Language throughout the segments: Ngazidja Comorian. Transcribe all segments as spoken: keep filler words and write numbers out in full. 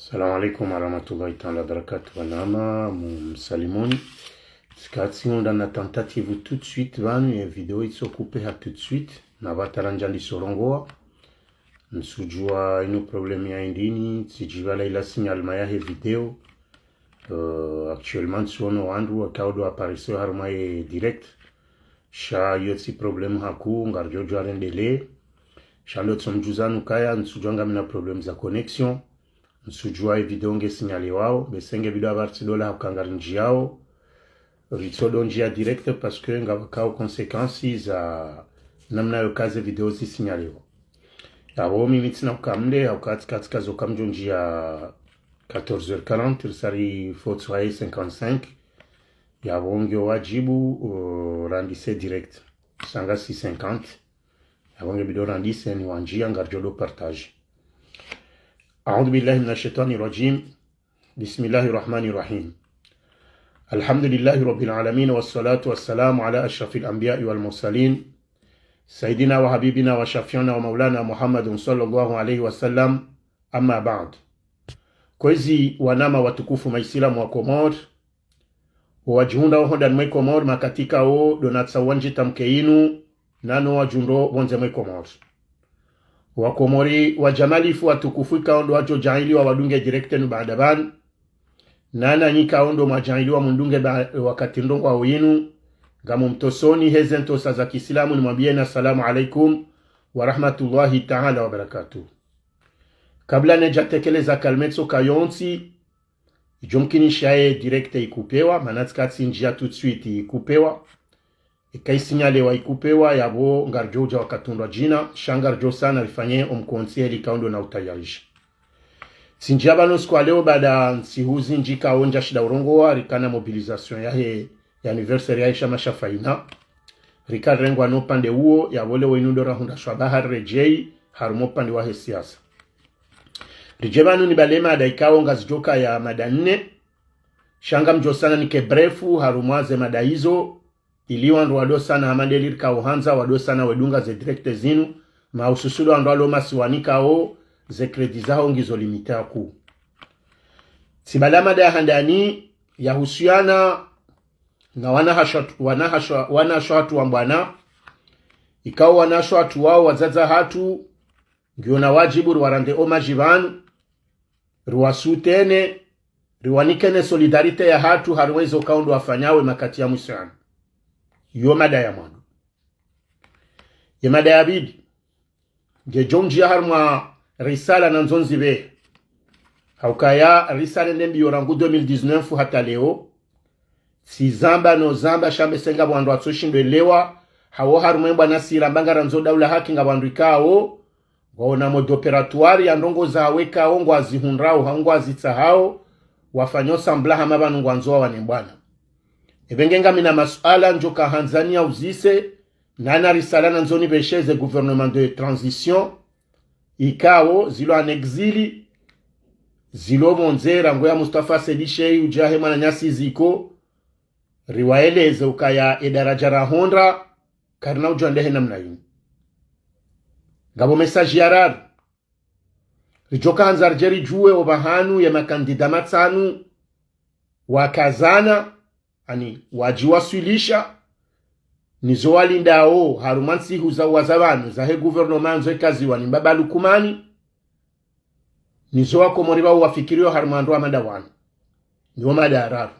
Salam alaikum warahmatullahi taala wabarakatuh. Wanama, mumsalimuni. Tsikatsi ngondra na tentative tout de suite, pvanu ye video itso couper ha tout de suite. Na pvatara ndja ndisorongoa. Ntsudjua inu problème ya indrini, tsidjibala ila signal ma yahe video. Euh, actuellement, ntsuono wandru, wakao ndo apparaître harumwa ye direct. Sha iyo tsi problème hakuu, ngaridjo djuwa rendelee. Sha ndo tso mdjuzani ukaya, ntsudjua ngamina problème za connexion. Ntsudjua ye video nge signalewao, bese nge video apvara tsi dola hauka ngarinjiao. Ritso ndo ndjia direct parce que ngapvakao conséquences za namna yo kaze video zi signalewa. Yapvo mimi tsina ukamle, hauka tsi katsika zo kamdjo ndjia quatorze heures quarante, risari fotso haye cinquante-cinq. Yapvo nge wajibu, uh, randise direct. Sanga si cinquante. Yapvo nge bido randise ni wandjia ngaridjo ndo partager. أعوذ بالله من الشيطان الرجيم. بسم الله الرحمن الرحيم. الحمد لله رب العالمين، والصلاة والسلام على أشرف الأنبياء والمرسلين، سيدنا وحبيبنا وشفيعنا ومولانا محمد صلى الله عليه وسلم. أما بعد. Kwezi wanama watukufu maisilamu wa Komori, wadjihundra oho ndani mwe Komori makatika wo ndo natsa wandji tamke inu, nano wadjihundro pvondze mwe Komori. Wakomori wadjamalifu watukufu ikao ndo wadjo djaanliwa wadunge direct nu baada pvanu. Nana nyi ikao ndo mwadjaanliwa mundunge ba-, wakati ndrongoo inu, ngamumtosoni heze ntosa za kiislamu nimwambiyeni assalamu alaikum warahmatullahi taala wabarakatuh. Kabla nedja tekeleza kalima tsoka yontsi, idjo mkinisha ye direct ikupewa, mana tsikatsi ndjia tout de suite ikupewa. Ika isignalewa ikupewa, yapvo ngaridjo udja wakati undrwadjina, sha ngaridjo sana rifanye omkontsi heli ikao ndo na utayarisha. Tsindjia pvanu siku wa leo baada ntsihu zindji ikao ndja shinda urongoa, rikana mobilisation yahe, ya anniversaire yahe shama sha Faina. Rika rirengwa no upande uwo, yapvo leo inu ndo rahundra shwabaha riredjei, harumwa upande wahe siasa. Ridje pvanu nibale mada ikao ngazidjo kaya mada nne, sha ngamdjo sana nike bref harumwa ze mada izo, ili wandru wado sana hama ndeli rikao handza wado sana wedunga ze direct zinu, mahususu ndo wandru walo masiwani ikao ze crédit zaho ngizo limité hakuu. Tsibala mada ya handani yahusiana na wanahasha-, wanahasha-, wanashe watru wa mbwana, ikao wanashe watru wao wadzadze hatru, ngiyo na wajibu riwarande hommage pvanu, riwasoutenir, riwanikeni solidarité yahatru harumwa izo ikao ndo wafanyao ye makati ya mwiso yanu. Iyo mada ya mwando. Ye mada ya pvili, ngedjo ndjia harumwa risala nandzo nzipve. Haukaya risala nde mbiyo rangu deux mille dix-neuf hata leo. Tsizamba no zamba sha mbe se ngapvo wandru watso shindwa elewa, hawo harumwa embwana siramba ngarandzo daula haki ngapvo wandru ikao ngwaona mode opératoire ya ndrongoo zawo ikao ngwazihundrao, hau ngwazitsahao, wafanyao semblant hama pvanu ngwandzo wawane mbwana. Epvenge ngamina masuala ndjo kahandza niyauzise, nana risala nandzo nipveshe ze gouvernement de transition, ikao zilo en exil, zilo pvondze rangu ya Mustafa Said Cheikh udja he mwananyasi Ziko, riwaeleze ukaya edaraja rahundra, karina udjua ndehe namna yini. Ngapvo message ya raru. Ridjo kahandza ridje ridjuwe opvahanu ye makandida matsanu wakazana, ani wadjiwaswilisha, nizo walindao harumwa ntsihu za uwaza pvanu zahe gouvernement ndzo ikaziwa ni mbaba Lukumani, nizo wakomori pvao wafikirio harumwa ndo wa mada wanu. Niwo mada ya raru.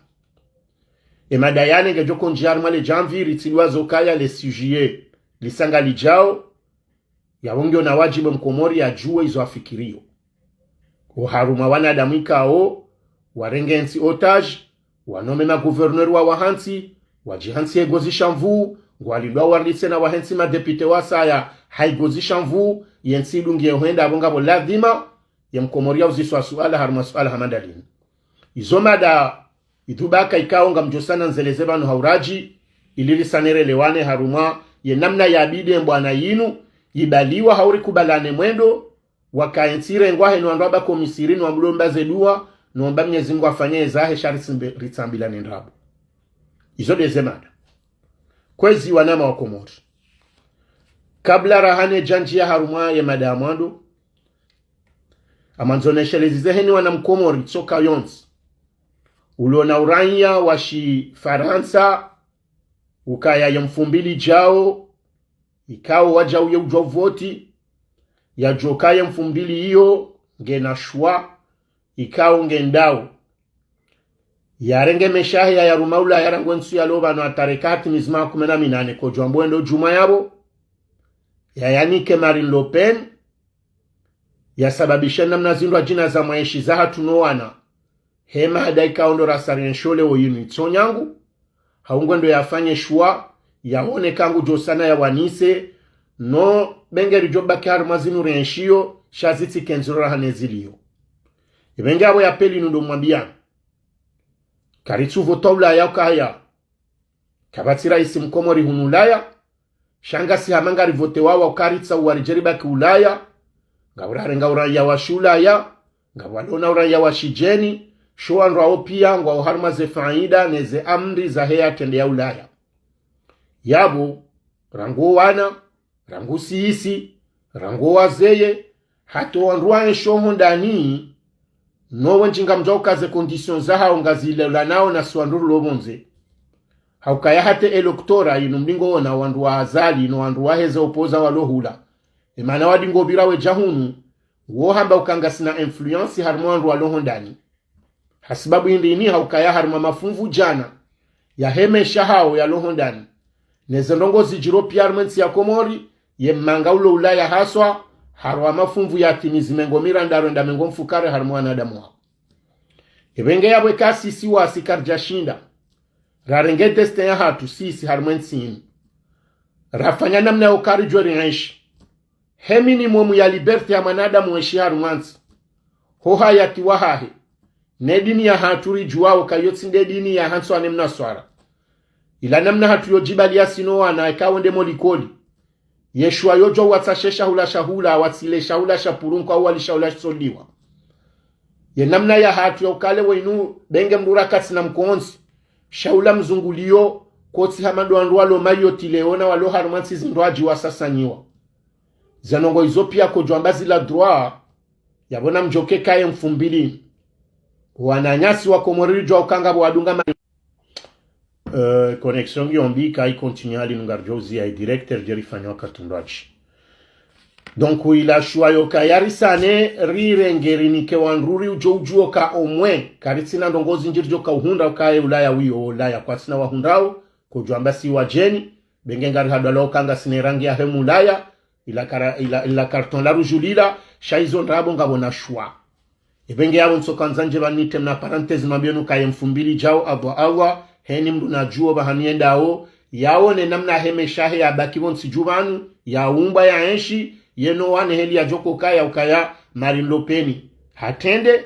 E mada ya nne ngedjo kondjia harumwa le djamvi ritsilwa zo kaya le sujet lisa ngalidjao, yapvo ngiyo na wajibu mkomori yadjuwe izo afikirio. Oharumwa wanadamu ikao warenge ntsi otage, wanome magouverneur wa wahantsi, wadjihantsi he gozi sha nvuu, ngwalindwa warilise na wahantsi madéputé wasaya ha igozi sha nvuu, ye ntsi idungiye hwenda, apvo ngapvo ladhima ye mkomori yauziswa suala harumwa suala hama ndalinu. Izo mada idubaka ikao ngamdjo sana nzeleze pvanu ha uradji, ili risane relewane harumwa ye namna yabidi embwana yinu ibaliwa, hau rikubalane mwendo, wakaye ntsi irengwa henu wandru wabaki o Misiri, no wamlomba ze dua, no wamba Mnyezi Mngu afanye ezahe sha ritsimbe-, ritsambilane ndrabo. Izo ndeze mada. Kwezi wanama wa Komori. Kabla rahane djandjia harumwa ye mada ya mwando, Amandzo neshelezi zeheni wana mkomori tsoka yontsi. Ulo na uraiya wa shifarantsa, ukaya ye mfumbili djao, ikao wadja uye udjo voti, yadjoka ye mfumbili iyo, ngena shwa, ikao ngendao. Yarenge meshahe ya yaruma Ulaya rangu entsu ya leo pvanu hata reka hatimizi maha kume na minane kodjwambo endo djumwa yapvo. Yayanike Marine Le Pen, yasababishe namna zindru adjina za mwaenshi zahatru no wana. Hema hadaika ondo rasari enshole oyinu itso nyangu. Haungwe ndo yafanye shwa, yaone kangu djosana yawanise, no benge ridjobaki harumwa zinu rienshiyo, sha zitsi kenziro raha neziliyo. Ibenge apvo ya pvili nundo mwambiyani. Karitsu vota Ulaya ukaya. Kapvatsi raisi mkomori hunu Ulaya. Sha ngasi hama ngarivotewa wa ukaritsa uwaridjeribaki Ulaya. Ngapvo rarenga uraiya wa shi Ulaya. Ngapvo walona uraiya wa shidjeni. Sho wandru wawo piya ngwawo harumwa ze faida neze amri zahe yatrende ya Ulaya. Yapvo, rangu wana, rangu sisi, rangu wazeye, hata wandru waensho hondani, no wendji ngamdjauka ze conditions zahawo ngazilolanao na si wandru rilo pvondze. Haukaya hata électorat inu mlingo wona wandru wa Azali no wandru waheze opoza walo hula. Emana wadingo pvira wedja hunu, wo hamba uka ngasina influence harumwa wandru walo hondani. Hasibabu hindri ini haukaya harumwa mafunvu djana, yahe mesha hawo yalo hondani. Neze ndrongoo zidjiro piya harumwa entsi ya Komori, ye mmanga ulo Ulaya haswa, harumwa mafunvu yatimizi mengo mirandaru enda mengo mfukare harumwa wanadamu wawo. Ibenge yapvo eka sisi wasi karidjashinda. Rarenge destin yahatru sisi harumwa entsi ini. Rafanya namna yo karidjo rienshi. He minimum ya liberté ya mwanadamu wenshi harumwa ntsi. Ho hayati wahahe. Ne dini yahatru ridjuwao ka iyo tsi nde dini ya hantswa ne mnaswara. Ila namna hatru yo djibaliya sino wana eka wende mo likoli. Ye shwa yo djo watsa she shahula shahula, watsile shahula sha purunku au wali shahula shitsoliwa. Ye namna yahatru ya ukale wenu benge mdru rakatsina mkontsi. Shahula mzunguliyo, kotsi hama ndo wandru walo Mayotte leo na walo harumwa ntsi zindru adji wasasanyiwa. Ze ndrongoo izo piya kodjwamba zila droit, yapvo namdjoke kaye mfumbili. Wananyasi wa Komori ridjuwa uka ngapvo wadunga ma- Euh, connexion ngiyo mbi, ka i continue hali nunga ridjo uziya i direct ridje rifanye wakati ndo adji. Donc, ila shwa yo ka yarisane, rirenge rinike wandru ri udjo udjuo ka omwe, karitsina ndrongoo zindji ridjo ka uhundra uka ye Ulaya wiyo, Ulaya kwatsina wahundrao, kodjwamba si wadjeni, benge ngari hadwala uka ngasina erangi yahe mu Ulaya, ila kara-, ila, ila carton la rouge lila, sha izo ndrabo ngapvo na shwa. Ibenge yapvo ntsoka ndzandje pvanu nite mna parenthèse mambiyenu kaye mfumbili djao, Allah, Allah, heni mdru nadjuo pvahanu yendao, yaone namna he mesha he yabaki pvo ntsi dju pvanu, yaumbwa yaenshi, yeno wane heli yadjoko kaya ukaya Marine Le Pen. Hatrende,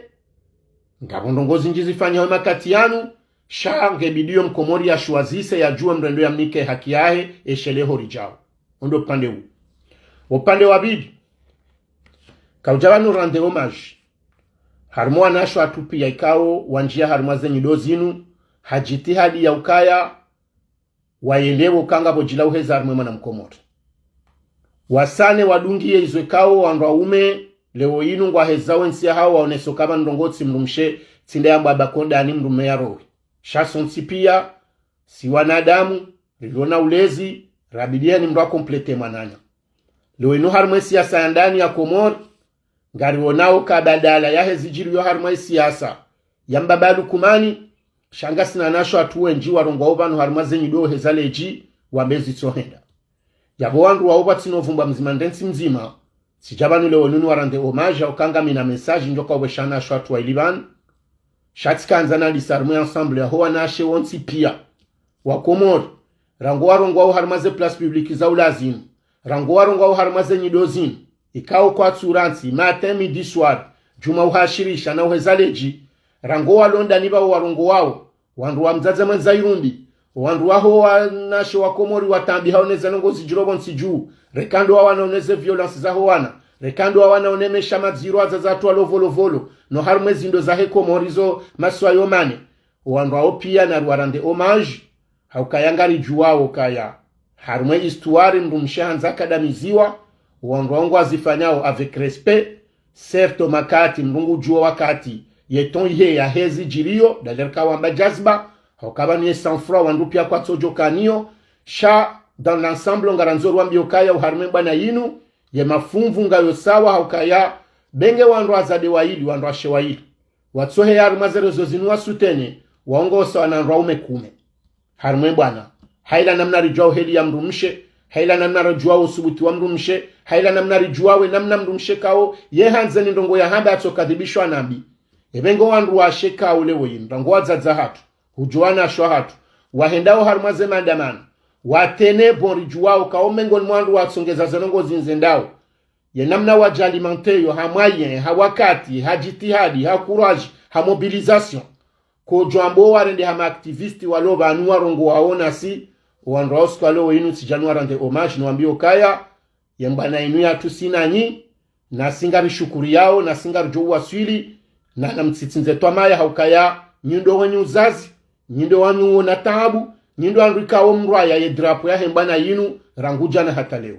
ngapvo ndrongoo zindji zifanyao makati yanu, sha nge bidi yo mkomori yashwazise yadjuwe mrendo yamnike haki yahe, eshele ho ridjao. Ondo upande u. Upande wa pvili, kaudja pvanu rendre hommage. Harumwa wanashe watru piya ikao wandjiya harumwa ze nyido zinu, ha djitihadi ya ukaya, wayelewe uka ngapvo djila uheza harumwa mwana mkomori. Wasane wadungiye izo ikao wandru waume, leo inu ngwahezao entsi yahawo waoneso ka pvanu ndrongoo tsi mdrumshe, tsi nde yambwa bakondani mdrume yarowe. Sha sontsi piya, si wanadamu, rilo na ulezi, rabidi heni mdru a compléter mwananya. Leo inu harumwa e siasa ya ndani ya Komori, ngarionao ka badala yahe zidjiriyo harumwa e siasa ya mbaba Lukumani, sha ngasina wanashe watru wendji warongwao pvanu harumwa ze nyido heza ledji, wambe zitsohenda. Yapvo wandru wawo pvwatsina uvumbwa mdzima nde ntsi mdzima, tsidja pvanu leo inu niwarendre hommage, uka ngamina message ndjoka upvesha wanashe watru wayili pvanu. Sha tsikandza nalise harumwa e ensemble yaho wanashe wontsi piya wa Komori, rangu warongwao harumwa ze place publique za ulaya zinu, rangu warongwao harumwa ze nyido zinu, ikao kwatsu rantsi, matin, midi, soir, djuma uhashirisha na uheza ledji, rangu walo ndani pvao warongowao, wandru wa mdzadze mwendza irumbi, wandru waho wanashe wa Komori watambi hao neze ndrongoo zidjiro pvo ntsi dju, reka ndo wawana uneze violence zaho wana, reka ndo wawana une mesha madziro wadzadze watru walo Volovolo, no harumwa e zindo zahe Komori zo masiwa yo mane, wandru wawo piya nariwarendre hommage, ha ukaya ngaridjuwao kaya harumwa e histoire mdrumshe handza akadamiziwa, wandru wawo ngwazifanyao avec respect, Certes, makati, mndru ngudjuo wakati, ye ton ihe yahezi djiriyo, d'ailleurs kawamba djaziba, hauka pvanu ye sang-froid wandru piya kwatsodjo kanayo, sha dans l'ensemble ngarandzo rwambiyo kaya oharumwa ye bwana yinu, ye mafumvu ngayo sawa, haukaya, benge wandru wadzadze wayili, wandru washe wayili. Watsohe harumwa ze réseaux zinu wasoutenir, waongosa wana wandru waume kume. Harumwa ye bwana. Haila namna ridjuwao heli ya mndru mshe, haila namna ridjuwao usubuti wa mndru mshe, haila namna ridjuwao ye namna mndru mshe kao, ye handze ni ndrongo yahamba yatsokadhibishwa na mbi. Ebe ngo wandru washe kao leo yinu, rangu wadzadze wahatru, hudjuwa wanashe wahatru, wahendao harumwa ze maandamano, wa tenir bon ridjuwao kao mengoni mwa wandru watsongeza ze ndrongo zinu zendao. Ye namna wadja alimenté yo ha moyen, ha wakati, ha djitihadi, ha courage, ha mobilisation. Kodjo wambo warende ha ma activistes walo pvanu warongowa wao nasi, wandru wao siku wa leo yinu tsidjani warende hommage, niwambiyo kaya, ye mbwana yinu yatru si nanyi, nasi ngarishukuriyao, nasi ngaridjo uwaswili, na namtsitsindze twamaya haukaya, nyi ndo wenyi uzazi, nyi ndo wanyu wona taabu, nyi ndo wandru ikao mrwaya ye drapeau yahe mbwana yinu, rangu djana hata leo.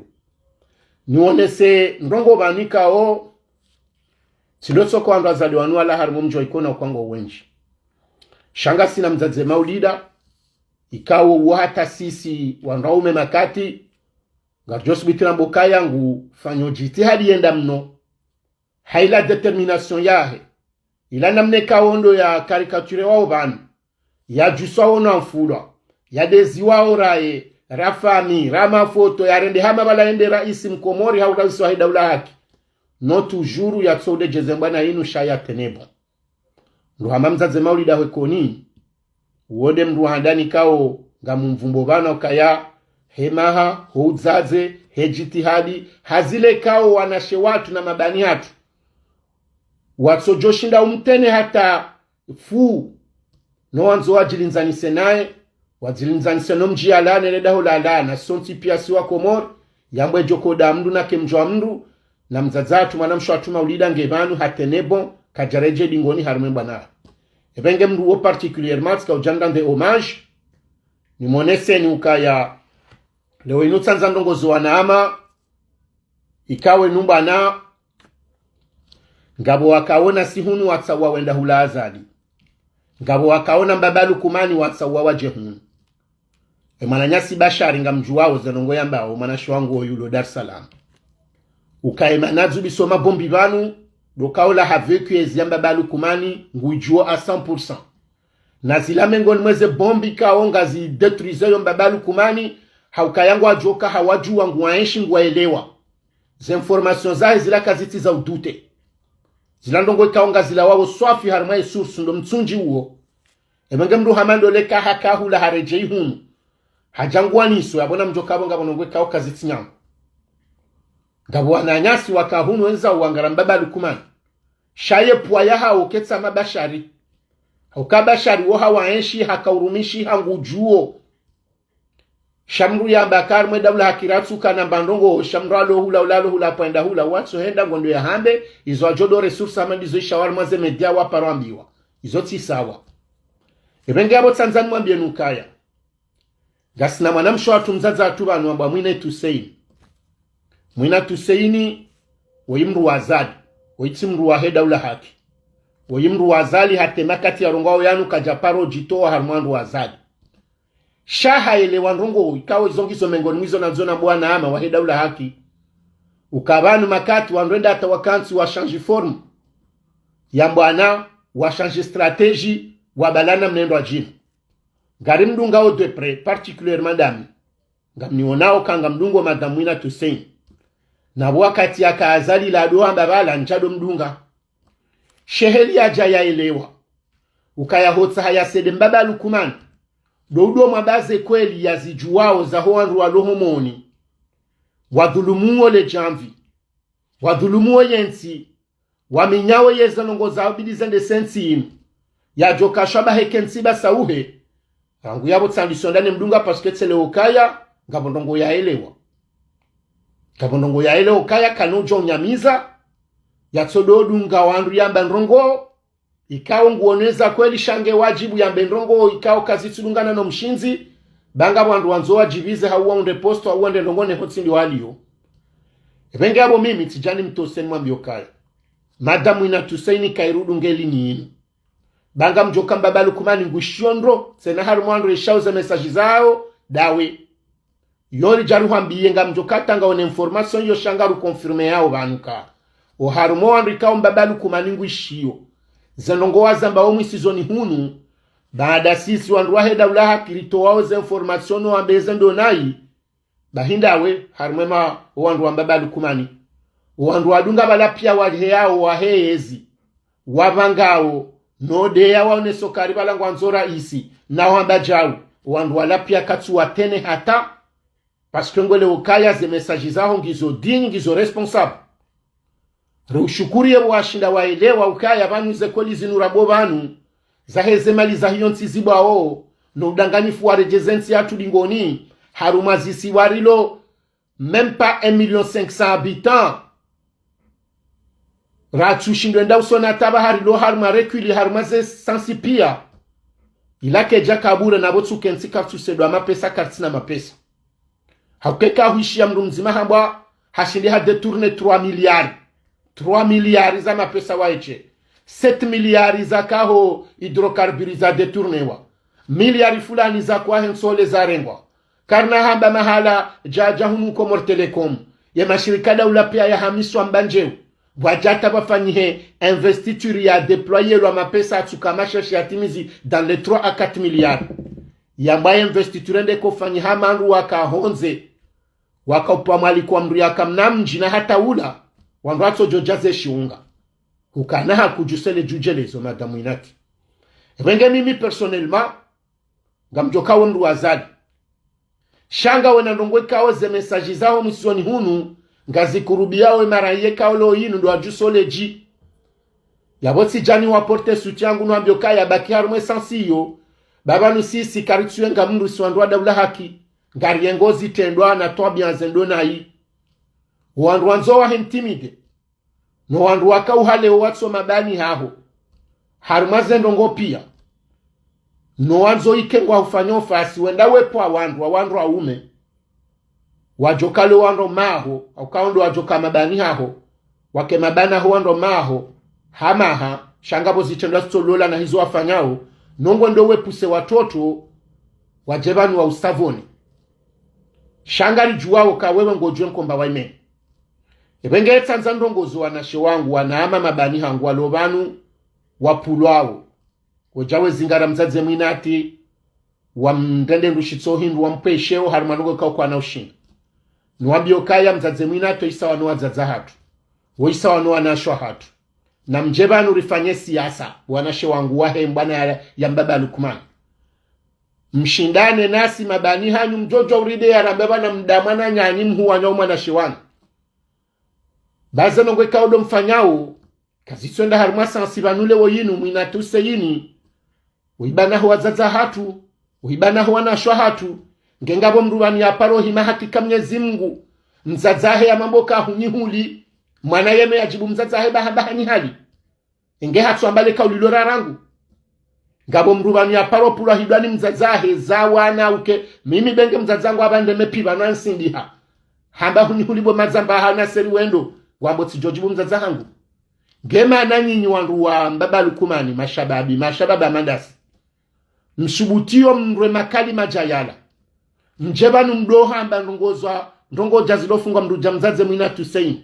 Niwonese ndrongo pvanu ikao, tsi ndo tsoko wandru wadzadze wanu wala harumwa mdji wa Ikona ukao ngo wendji. Sha ngasina mdzadze Maulida, ikao uwo hata sisi wandru waume makati, ngaridjo subuti rambo kaya ngufanyo djitihadi yenda mno. Haila détermination yahe. Ila namna ikao ndo ya caricaturé wao pvanu. Yadjuswa wono amfulwa. Yadeziwa oraye, ra famille, ra mafoto, yarende hama pvala yende raisi mkomori hau raisi wahe daula haki. No toujours yatsoudedjeze mbwana yinu sha ya tenir bon. Ndo hama mdzadze Maulida hwe Ikoni, uwo nde mndru wa handani kao ngamumvumbo pvanu ukaya, he maha, ho udzadze, he djitihadi, ha zile kao wanashe watru na mabani hatru. Watsodjo shinda umtenir hata fu, no wandzo wadjilindzanise naye, wadjilindzanise no mdji yalawa ne le daho lalawa, na sontsi piya si wa Komori, yambwe djoko da mndru nake mdjo wa mndru, na mdzadze hatru mwanamshe watru Maulida nge pvanu ha tenir bon, kadjaredjei dingoni harumwa ye bwana. Ebe nge mndru wo particulièrement tsika udja nirende hommage, nimoneseni ukaya, leo yinu tsandza ndrongo zo wanama, ikao inu mbwana, ngapvo wakaona si hunu watsauwa wenda hula Azali. Ngapvo wakaona mbaba Lukumani watsauwa wadje hunu. E mwananyasi Bashari ngamdjuwao ze ndrongo yambao mwanashe wangu oyu ulo Dar es Salaam. Ukaya mana dzubiso mabombi pvanu, ndo kaola ha vécu ezi ya mbaba Lukumani, nguidjuo à cent pour cent. Na zila mengoni mwa ze bombi kao ngazi détruisé yo mbaba Lukumani, haukaya ngwadjoka hawadjuwa nguwaenshi ngwaelewa. Ze informations zahe zila kazitsi za udouter. Zila ndrongo ikao ngazilawao swafi harumwa ye source ndo mtsundji uwo. Ebe nge mndru hama ndo leka haka hula haredjei hunu. Hadja nguwaniswe, yapvo namdjoka yapvo ngapvo ndrongo ikao kazitsi nyangu. Ngapvo wananyasi waka hunu wendza uwangara mbaba Lukumani. Sha ye pvwa yahao ketsi hama Bashari. Hauka Bashari wo hawaenshi, haka urumishi, ha ngudjuo. Sha mndru yamba kari mwe daula haki ratsuka namba ndrongo, sha mndru alo hula, ula, alo hula, pvwenda hula, watso henda ngondo yahambe, izo adjo ndo ressources hama ndizo ishawari mwa ze média waparo ambiwa. Izo tsi sawa. Ebe nge yapvo tsandza nimwambiyeni ukaya. Ngasina mwanamshe watru mdzadze hatru pvanu wambwa Mwinatu Hussein. Mwinatu Hussein, woyi mndru wa Azali, woyi tsi mndru wahe daula haki. Woyi mndru wa Azali hata makati yarongwao yanu kadjaparo djitowa harumwa wandru wa Azali. Sha haelewa ndrongo ikao izo ngizo mengoni mwa izo nandzo nambwe wanama wahe daula haki. Uka pvanu makati wandru wenda hata wakantsi wa changer forme ya mbwana, wa changer stratégie, wabalana mnendo wa djinu. Ngarimdungao de près, particulièrement ndami. Ngamnionao ka ngamdungo Madame Mwinatu Hussein. Na wakati yaka Azali la ndo hamba pvala ntsado mdunga. Sha heli yadja yaelewa. Ukaya hotsaha ya céder mbaba Lukumani. Ndo udo mwa baze kweli yazidjuwao zaho wandru walo homoni. Wadhulumuo le djamvi. Wadhulumuo yentsi. Waminyao yeze ndrongo za ubidi zende sentsi inu. Yadjoka shwaba heke ntsi ba sauhe. Rangu yapvo tsandisonda nimdunga parce que tsi leo kaya, ngapvo ndrongo yaelewa. Ngapvo ndrongo yaelewa kaya kanodjo unyamiza, yatsodo dunga wandru yamba ndrongo, ikao nguoneza kweli sha nge wadjibu yambe ndrongo, ikao kazitsi dungana no mshindzi, ba ngapvo wandru wandzo wadjibize hau waunde posto hau wende ndrongo ne hotsi ndi waliyo. Ebe nge yapvo mimi tsidjani mtose nimwambiyo kaya. Madame Mwinatu Hussein kairudunge ligne yinu. Ba ngamdjoka Mbaba Lukumani ngwishiyo ndro, tsena harumwa wandru weshao ze message zawo, ndawe. Yo ridja rihwambiye ngamdjoka tanga one information yo sha ngaru confirmé yawo pvanu ka. Oharumwa wandru ikao Mbaba Lukumani ngwishiyo. Ze ndrongoo wazamba wo mwisizoni hunu, baada sisi wandru wahe daula haki ritowawo ze information wambe ze ndo nayi, bahi ndawe, harumwa ema, owandru wa Mbaba Lukumani. Owandru wadunga pvala piya waheyao, waheyezi. Wapvangawo, no ndeya waoneso kari pvala ngwandzo raisi, na wamba djau. Owandru wala piya katsu watene hata, parce que ngwele ukaya ze message zaho ngizo digne, ngizo responsable. Riushukuriye washinda waelewa ukaya pvanu ze kweli zinu rabo pvanu, zaheze mali zahiyo ntsi zibwawo, no udanganyifu waredjeze ntsi yatru dingoni, harumwa zisiwa rilo, même pas un million cinq cents habitants. Ratsu shindwe nda usona taba harilo harumwa recul, harumwa ze sansi piya. Ila kedja kabure na pvo tsuke ntsi kartsu sedwa mapesa, kartsina mapesa. Haukeka huishiya mndru mdzima hambwa hashindi ha détourné trois milliards. Trois milliards za mapesa waeshe. Sept milliards za kaho hydrocarbures za détournéwa. Milliards fulani za kwahe ntsole zarengwa. Karina hamba mahala djadja hunu Comores Telecom. Ye mashirika daula piya yahamiswa mbandjeu. Pvwadja hata pvafanyihe investiture ya déployé lwa mapesa atsuka mashashi yatimizi dans les trois à quatre milliards. Yambwa ye investiture ndeko fanyiha mandru waka hondze. Waka upvamwalikwa mndru yaka mna mdji na hata ula. Wandru watsodjo djaze shiunga. Hukana hakudjusele djudjelezo, Madame Mwinatu. Epvenge mimi personnellement, ngamdjoka we mndru wa Azali. Sha ngawe na ndrongoo ikao ze message zaho mwisoni hunu, ngazikurubiyao emara yekao lo yinu ndo adjusole dji. Yapvo tsidjani wa porte soutien yangu nwambiyo kaya baki harumwa e sansi iyo, ba pvanu sisi karitsuyenga mndru si wandru wa daula haki, ngariyengo zitrendwa na twabiya ze ndo nayi. Wandru wandzo wahe intimidé. No wandru waka uhale wo watso mabani haho. Harumwa ze ndrongoo piya. No wandzo ike ngwa hufanya ofasi wenda wepvwa wandru wa wandru waume. Wadjoka le wandru maho, hauka wo ndo wadjoka mabani haho. Wake mabani haho wandru maho, hamaha, sha ngapvo zitrendwa zitsolola na hizo wafanyao, no ngwendo wepuse watoto, wadje pvanu wa usavoni. Sha ngaridjuwao ka wewe ngodjuwe nkomba wa imeni. Epvenge tsandza ndrongoo zo wanashe wangu, wanama mabani hangu walo pvanu, wapvulwawo. Wodja wezingara mdzadze Mwinatu, wamrende ndrushitso hindru wampvesheo harumwa ndrongoo ikao kwana ushinda. Niwambiyo kaya mdzadze Mwinatu isa wano wadzadze hatru. Wo isa wano wanashe hatru. Na mdje pvanu rifanye siasa, wanashe wangu wahe mbwana ya, ya Mbaba Lukumani. Mshindane nasi mabani hanyu mdjodjo uride ya rambe pvana mdamwa na nyanyi mhuwanya umwanashe wanu. Ba ze ndrongoo ikao ndo mfanyao, kazitswenda harumwa sansi pvanu le wo yinu, Mwinatu Hussein. Wo ibana ho wadzadze hatru, wo ibana ho wanashe hatru, nge ngapvo mndru pvanu ya paro hima hakika Mnyezi Mngu, mdzadze hahe ya mambo ka hunyihuli, mwana yeme yadjibu mdzadze hahe baha baha nyihali. Enge hatsu ambale ka ulilo rarangu. Ngapvo mndru pvanu ya paro pvulwa hidwa ni mdzadze hahe za wana uke, mimi benge mdzadze hangu apvande mepvi pvanu ansindiha. Hamba hunyihuli bo madzamba hana seri wendo, wambo tsidjo djibu mdzadze hangu. Nge mana nyinyi wandru wa Mbaba Lukumani, mashababi, mashababi amandasi. Msubutiyo mrwe makali madjayala. Mdje pvanu mdo hamba ndrongoo za, ndrongoo dja zilo fungwa mndru dja mdzadze Mwinatu Hussein.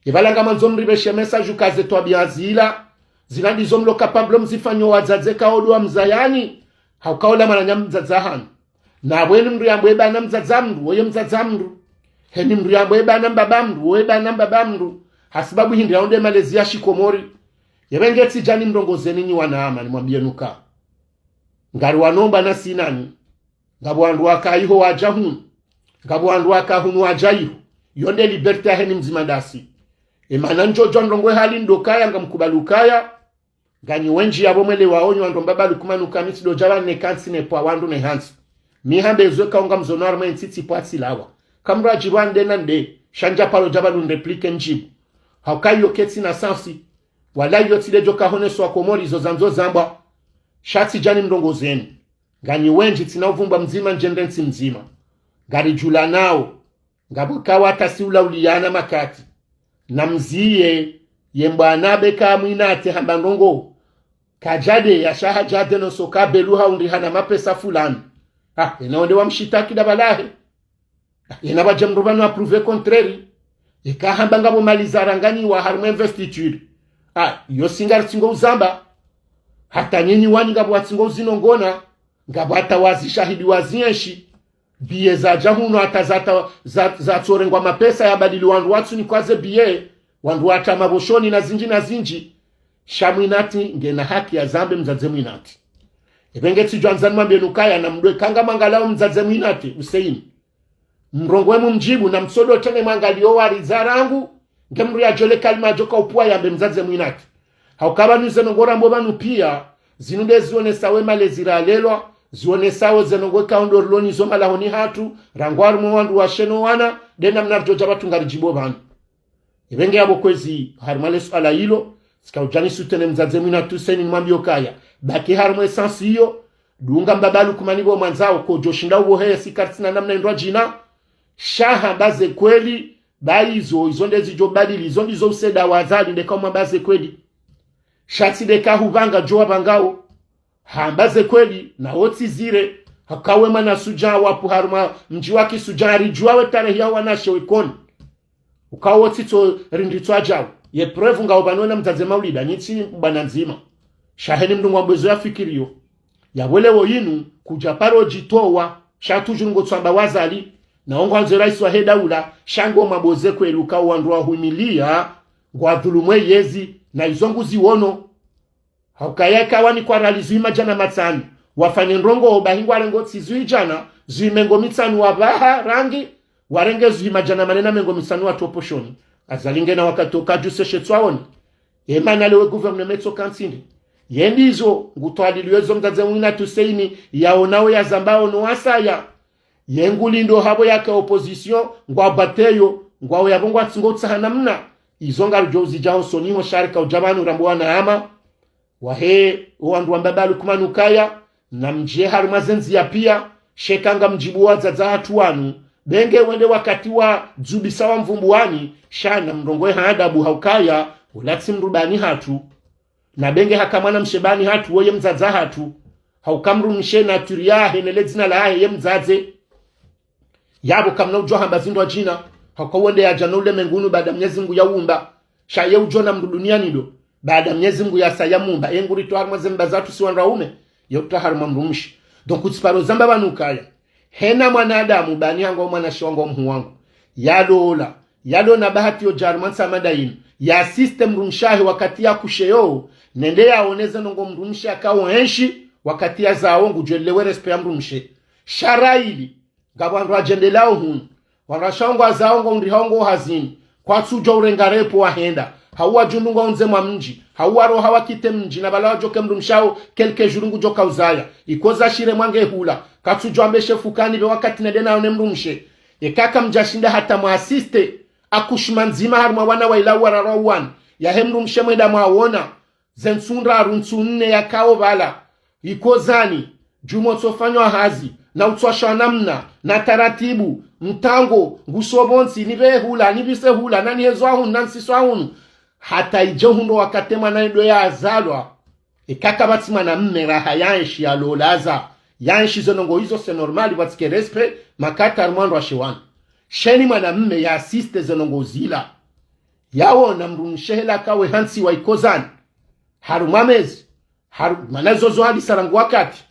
Epvala ngamwandzo mripveshe message uka ze twabiya zila, zila ndizo mlo capable mzifanyo wadzadze kao ndo wamzayani, hauka ola mwananya mdzadze hanu. Na pvweni mndru yambwe bana mdzadze mndru, woye mdzadze mndru. Heni mndru yambwe bana mbaba mndru, woye bana mbaba mndru. Hasibabu hindri yaunde malezi ya shikomori. Yepvenge tsidjani mndrongoo zeni nyi wanama nimwambiye nuka. Ngari wanomba na sinani. Ngapvo wandru waka iho wadja hunu. Ngapvo wandru waka hunu wadja iho. Yo nde liberté yaheni mdzima ndasi. Emana ndjodjwa ndrongoo hali ndo kaya ngamkubali ukaya. Nganyi wendji yapvo mwelewao nyi wandru Mbaba Lukumani uka mi tsidodja pvanu ne kantsi ne pvwa wandru ne hantsi. Mi hambe ezwe kaunga mzono harumwa entsi tsi pvwa tsi lawa. Kamradjirwa nde na nde, sha ndja paro dja pvanu nreplike ndjibu. Hauka iyo ketsina sansi. Wala iyo tsi ledjo kahoneswa Komori zo zandzo zambwa. Sha tsidjani mndrongoo zeni. Nganyi wendji tsina uvumbwa mdzima ndjende ntsi mdzima. Ngaridjulanao. Ngapvo kawa tasi ula uliyana makati. Na mziye, Ye mbwana be ka Mwinati hamba ndrongo. Kadjade ya sha hadjade no soka belu haundri hana mapesa fulani. Ah, yena wende wamshitaki da balahe. Ah, yena wadje mdru pvanu approuve contraire. Yeka hamba ngapvo mali zaranganyiwa harumwa investiture. Ah, iyo si ngari tsingo uzamba. Hata nyinyi wani ngapvo watsingo uzinongona. Ngapvo hata wazishahidi wazienshi. Biye zadja hunu hata zata, za, zatsorengwa mapesa yabadili wandru watsunikwa ze biye. Wandru wata maboshoni na zinji na zinji. Sha Mwinati ngena haki yazambe mdzadze Mwinati. Epvenge tsidjwandzani mwambiye nukaya na mdwe kanga mwangalao mdzadze Mwinati, Hussein. Mrongowe mumdjibu na mtsodo tene mwangaliyo wari zarangu, nge mdru yadjole kalima djoka upvwa yambe mdzadze Mwinati. Hauka pvanu ze ndrongo rambo pvanu piya, zinu nde zionesawo ye malezi ralelwa, zionesawo ze ndrongo ikao ndo rilo nazo malahoni hatru, rangu harumwa wandru washe no wana, nde namna ridjodja pvatru ngaridjibo pvanu. Epvenge yapvo kwezi, harumwa le suala ilo, tsika udjani sutene mdzadze Mwinati Hussein nimwambiyo kaya. Baki harumwa essence iyo, dunga mbaba Lukumani pvo mwandzao, kodjo shinda upvo heye si karitsina namna indrwa djina, sha hamba ze kweli, ba izo, izo nde zidjo badili, izo ndizo useda wa Azali ndeka umwamba ze kweli. Sha tsi ndeka hupvanga djo wapvangao. Hamba ze kweli, na wotsi zire, hakawe mwana sudja wapvo harumwa mdji wa kisudja ridjuwa we tarehi ya wanashe wekoni. Ukawo tsitso rinditswa djao. Ye preuve ngao pvanu na mdzadze Maulida, nyitsi bwana ndzima. Sha heni mdru ngwambwezo ya fikiriyo. Ya welewo yinu, kudja paro djitowa, sha toujours ngotsamba wa Azali, na ongwandzo raisi wahe daula, sha ngomwambo ze kweli ukawo wandru wahumiliya, ngwadhulumwe yezi, na izo nguziwono. Haukaya ikawa ni kwa ralizu imadjana matsanu. Wafanye ndrongo bahi ngwarengo tsi zwi djana, zwi mengo mitsanu wapvaha rangi, warenge zwi madjana mane na mengo mitsanu watso poshoni. Azali ngena wakati okadjuse shetswaoni. Emana lewe gouvernement tso kantsindi. Ye ndizo, ngutwalilwe zo mdzadze Mwinati Hussein, yaonao yazambao no wasaya. Ye ngulindo hapvo yaka opposition, ngwabateyo, ngwao yapvo ngwatsingo utsaha namna. Izo ngarudjo uzidja hosoni ho sha rika udja pvanu rambo wana hama. Wahe, owandru wamba ba Lukumani ukaya, na mdje harumwa ze ndziya piya, sheka ngamdjibu wadzadze hatru wanu, benge wende wakati wa dzubisa wa mvumbu wani, sha na mrongowe ha adabu haukaya, ulatsi mdru bani hatru. Na benge haka mwana mshe bani hatru, woye mdzadze hatru, hauka mdrumshe nature yahe, ne le dzina lahe ye mdzadze. Yapvo kamna udjo hamba zindrwa djina, hauka wende yadja no ulemengu unu baada Mnyezi Mngu yaumba. Sha ye udjo na mdru duniani ndo, baada Mnyezi Mngu yasa yamuumba. Ye nguritowa harumwa ze mba zatru si wandru waume, ye utowa harumwa mdrumshe. Donc utsiparo zamba pvanu ukaya. Hena mwanadamu bani hangu mwanashe wangu mhu wangu. Yalola, yalona bahati yo dja harumwa ntsi ya mada yinu. Ya assiste mdrumshe wahe wakati ya kushe yo, nende yaone ze ndrongo mdrumshe akao enshi, wakati yazao ngudjwelewe respect ya mdrumshe. Sha raili, ngapvo wandru wadjendelao hunu. Wandru washe ngwazao ngo undri hao ngo hazini. Kwatsudjo urenga repo wahenda. Hau wadjundunga undze mwa mdji. Hau waroha wakite mdji na pvala wadjoke mdrumshe wawo quelques jours ngudjoka uzaya. Ikoza shire mwange hula. Katsudjo ambe she fukani pve wakati nende naone mdrumshe. Eka kamdjashinda hata mwa assiste. Accouchement ndzima harumwa wana wa ila warara wanu. Yahe mdrumshe mwenda mwaona. Ze ntsu ndraru ntsu nne yakao pvala. Ikozani, djumwa utsofanywa hazi, na utswashwa namna, na taratibu, mtango, nguso pvontsi, nipve hula, nipvise hula, na nihezwa hunu, na ntsiswa hunu. Hata idje hundro wakati mwana ndo yazalwa. Eka kapvatsi mwana mme raha yenshi yalolaza, yenshi ze ndrongo izo c'est normal, pvatsike respect, makati harumwa wandru washe wanu. Sheni mwana mme ya assiste ze ndrongo zila. Yaona mdrumshe hela kawe hantsi wa ikozani. Harumwa mezi. Haru-, mana zozo hadisa rangu wakati.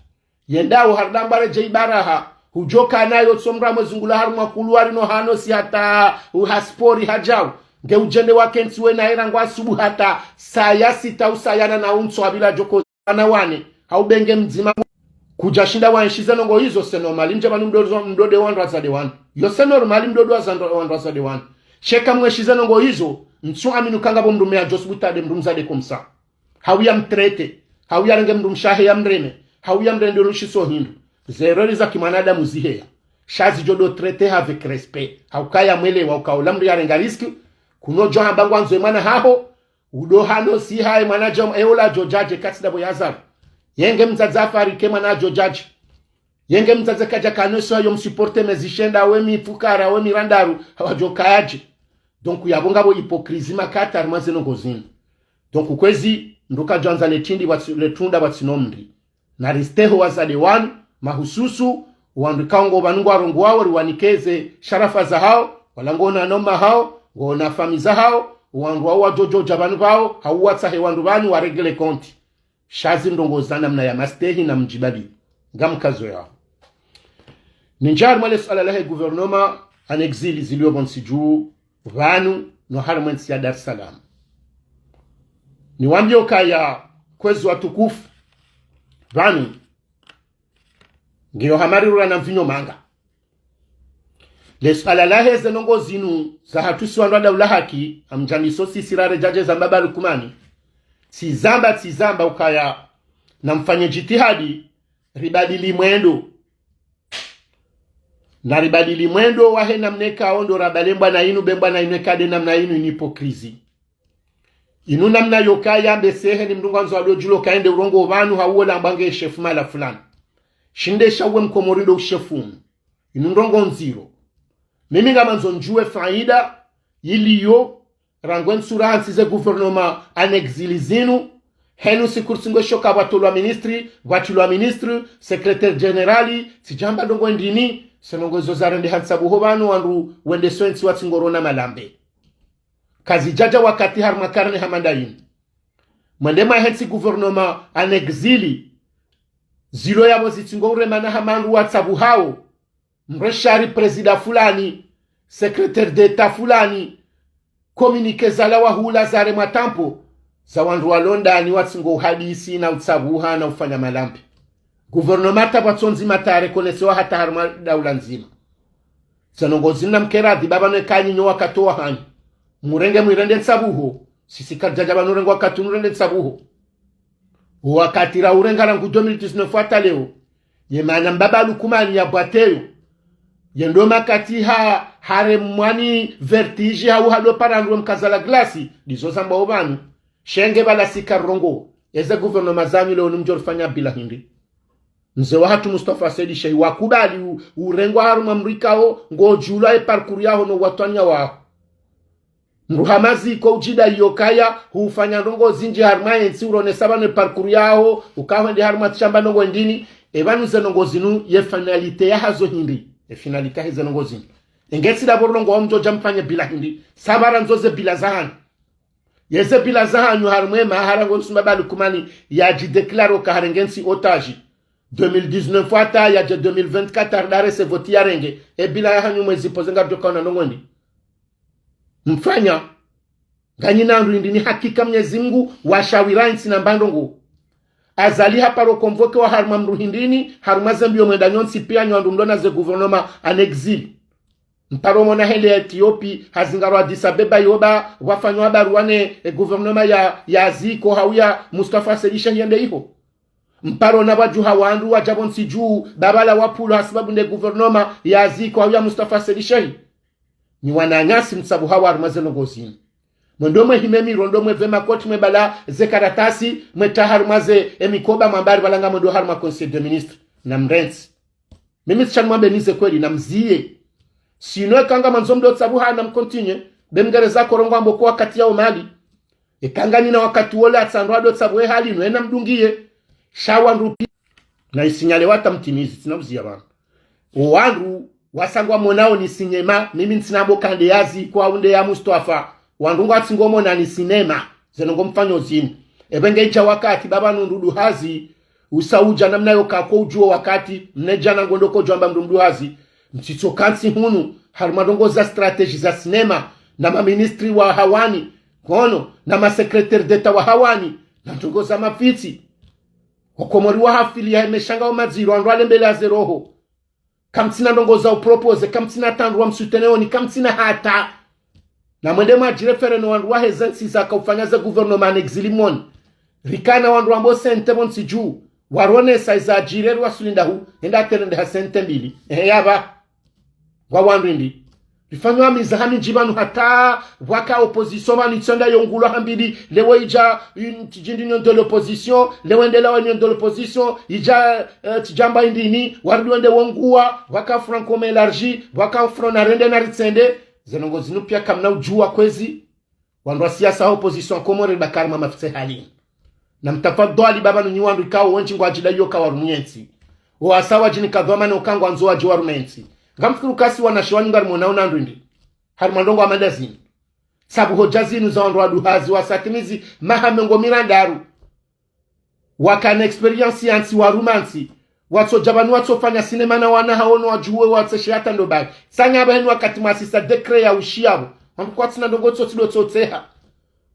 Yendao harudambare dje ibaraha. Hudjoka nayo tso mra mwezi ngula harumwa kuluwari no hano si hata uhaspori hadjao. Nge udjende wakentsi we naye rangu asubuhi hata saya sita usayana na untso wapvila djoko wana wane. Hau benge mdzima. Kudjashinda waenshi ze ndrongo izo c'est normal. Mdje pvanu mdodo, mdode wandru wazade wanu. Yo c'est normal mdodo wazandro-, wandru wazade wanu. Sheka mwenshi ze ndrongo izo, ntsu amini uka ngapvo mdrume yadjosubutu yade mdru mzade comme ça. Hau yamtraite, hau yarenge mdrumshe wahe yamreme, hau yamrende rushiso hindru. Ze erreur za kimwanadamu ziheya. Sha zidjo do traite avec respect. Haukaya mwelewa uka ola mdru yarenga risque, kunodjo hamba ngwandzo ye mwana haho, udo hano si haye mwana djom, e ola djo djadje katsi ndapvo yazalwa. Yenge mdzadze afarike mwana djo djadje. Yenge mdzadze kadja kanoso yo msupporte mezi shenda we mifukara we mirandaru, hawadjo kayadje. Donc yapvo ngapvo hypocrisie makati harumwa ze ndrongo zinu. Donc kwezi, mndru kadjandza le tindi pvatsi-, le tunda pvatsina mri. Naristehi wazade wanu, mahususu, wandru ikao ngo pvanu ngwarongoao, riwanike ze sharafa zahao, wala ngwona wananya wahao, ngwona famiyi zahao, wandru wao wadjodjodja pvanu pvao, hau watsahe wandru pvanu wa régler compte. Sha zi ndrongoo za namna ya mastehi na mdjibali. Ngamkazo yao. Nindjie harimwa le suala lahe gouvernement en exil zilio pvontsi dju pvanu no harimwa entsi ya Dar es Salaam. Niwambie ukaya kwezi watukufu, pvanu ngiyo hama rirura na mvinyo manga. Le suala lahe ze ndrongoo zinu zahatru si wandru wa daula haki, ngamdjaniso sisi raredjadje za mbaba Lukumani. Tsizamba, tsizamba ukaya namfanye djitihadi, ribadili mwendo. Na ribadili mwendo wahe namna ikao ndo rabalembwa na inu, bembwa na inu, eka nde namna inu, ini hypocrisie. Inu namna yoka yambe sehe ni mndru ngwandzo alo djulo kaende urongoa pvanu hau ola amba nge shefu mahala fulani. Shinde sha uwe mkomori ndo ushefu unu. Inu ndrongoo ndziro. Mimi ngamandzo ndjuwe faida iliyo rangu entsi ra hantsi ze gouvernement en exil zinu, henu siku ritsi ngweshoka pvatolwa ministre, pvatrilwa ministre, secrétaire général, tsidjamba ndrongoo ndrini, ze ndrongoo zo zarendeha ntsabuho pvanu wandru wendesao entsi watsi ngorona malambe. Kazidjadja wakati harimwa karne hama nda inu. Mwende mwahe ntsi gouvernement en exil, zilo yapvo zitsi ngo uremana hama wandru watsabuhao, mreshari président fulani, secrétaire d'État fulani, communiqué zalawa hula zaremwa tampo, za wandru walo ndani watsi ngo uhadisi na utsabuha na ufanya malambe. Gouvernement hata pvatsi ndzima ta reconnaissewa hata harimwa daula ndzima. Ze ndrongoo zinu namkeradhi baba ne kanyi nyo wakati wahanyu. Murenge mwirende ntsabuho, sisi karidjadja pvanu urenge wakati unu urende ntsabuho. Wakati ra urenga rangu deux mille dix-neuf hata leo. Ye mana mbaba Lukumani ya bwateyo. Ye ndo makati ha, haremwa ni vertige hau hado parandwe mkaza la glasi, ndizo zambwao pvanu. Shenge pvala sika rongoa. Eze gouvernement zanyu leo ni mdjo rifanya bila hindri. Mze wahatru Mustafa Said Shehi wakubali u-, urengwa harumwa mri ikao, ngodjulwa e parcours yaho no watwaniya waho. Mndru hama ziko udjida iyo kaya, hufanya ndrongoo zindji harumwa entsi uronesa pvanu e parcours yaho, uka hwende harumwa tsi shamba ndrongoo ndrini, e pvanu ze ndrongoo zinu ye finalité yahazo hindri, e finalité yahe ze ndrongoo zinu. Enge tsi ndapvo rongoa mdjodja mfanye bila hindri, sa pvara ndzo ze bila zahanyu. Yeze bila zahanyu harumwa e mahala ngo ntsu mbaba Lukumani yadjidéclaré uka harenge ntsi otage. Deux mille dix-neuf hata yadje deux mille vingt-quatre, dare se voti yarenge. E bila yahanyu mwezi poze ngaridjo kaona ndrongoo ndrini. Mfanya. Nganyina ndru hindri ni hakika Mnyezi Mngu, washawira ntsi na mbandrongoo. Azali haparo convoqué wa harumwa mdru hindrini, harumwa ze mbiyo mwenda nyontsi piya nyo wandru mlona ze gouvernement en exil. Mparo mona hende Ethiopie, hazingarwa Addis Abeba yoba, wafanywa barua ne, e, gouvernement ya, ya ziko hauya Mustafa Said Shehi yende iho. Mparo na wadjuha wandru wadja pvontsi dju, babala wapvulwa hasibabu nde gouvernement ya ziko hauya Mustafa Said Shehi. Ni wananyasi mtsabuhao harumwa ze ndrongoo zinu. Mwendo mwehime miro ndo mwepve makoti mwebala ze karatasi, mweta harumwa ze, e, mikoba mwamba ari pvala ngamwendo harumwa Conseil des Ministres. Na mrentsi. Mimi tsisha nimwambe nize kweli na mziye. Sino eka ngamwandzo mdo tsabuha na mcontinué. Be mgereza korongoa mbo ko wakati yao mali. Eka nganyina wakati wola atsandro ado tsabuhe hali no ena mdungiye. Sha wandru pi. Na isinyale wata mtimizi, tsina uziya pvanu. O wandru, wasa ngwamonao ni sinema, mimi ntsina mbo ka nde ya ziko hau nde ya Mustafa. Wandru ngwatsi ngomona ni sinema, ze ndrongoo mfanyo zinu. Ebe nge idja wakati, baba nu mdru duhazi, usa udja namna yoka ko udjuo wakati, mne djana ngondo ko djwamba mdru mduhazi. Mtsitso kantsi hunu, harumwa ndrongoo za stratégie za sinema, na maministri wa hawani, kono, na masecrétaire d'État wa hawani, na ndrongoo za mafitsi. Wakomori wahafili ya emeshanga wa madziro, wandru walembele ya ze roho. Kamtsina ndrongoo za uproposé, kamtsina hata wandru wa msoutenir oni, kamtsina hata. Na mwende mwadjiréféré no wandru wahe ze ntsi zaka ufanya ze gouvernement en exil moni. Rikana wandru wambo sente pvontsi dju. Waronesa iza djiri eri wasulinda hu, enda terende ha sente mbili. Ehe yaba. Ngwa wandru indi. Rifanywa miza ha midji pvanu hata, pvwaka opposition pvanu itsonda yongulwa hambili, lewo idja, une, tsidjindi union de l'opposition, lewo endela wa union de l'opposition, idja, eh, tsidjamba indrini, warudi wende wonguwa, pvwaka front commun élargi, pvwaka front na rende na ritsende, ze ndrongoo zinu piya kamna udjuwa kwezi. Wandru wa siasa ha opposition Komori bakari mwa mafitse halini. Na mtafadhwali baba nunyi wandru ikao wendji ngwadjidayo ka warume yentsi. Owasa wadjinika dhwamana uka ngwandzo wadje warume yentsi. Ngamfikiri uka si wanashe wanyu ngarimonao na ndrwindi. Harimwa ndrongoo hama ndazinu. Sabu hodja zinu za wandru waduhazi wasatimizi maha mengo mirandaru. Wakana expérience ya ntsi, waruma ntsi. Watsodja pvanu watsofanya sinema na wana hawo no wadjuwe watseshe hata ndo bayi. Tsanya pvahanu wakati mwasisa décret ya ushi yapvo. Wandru kwatsina ndrongoo tsotsi ndo tsotseha.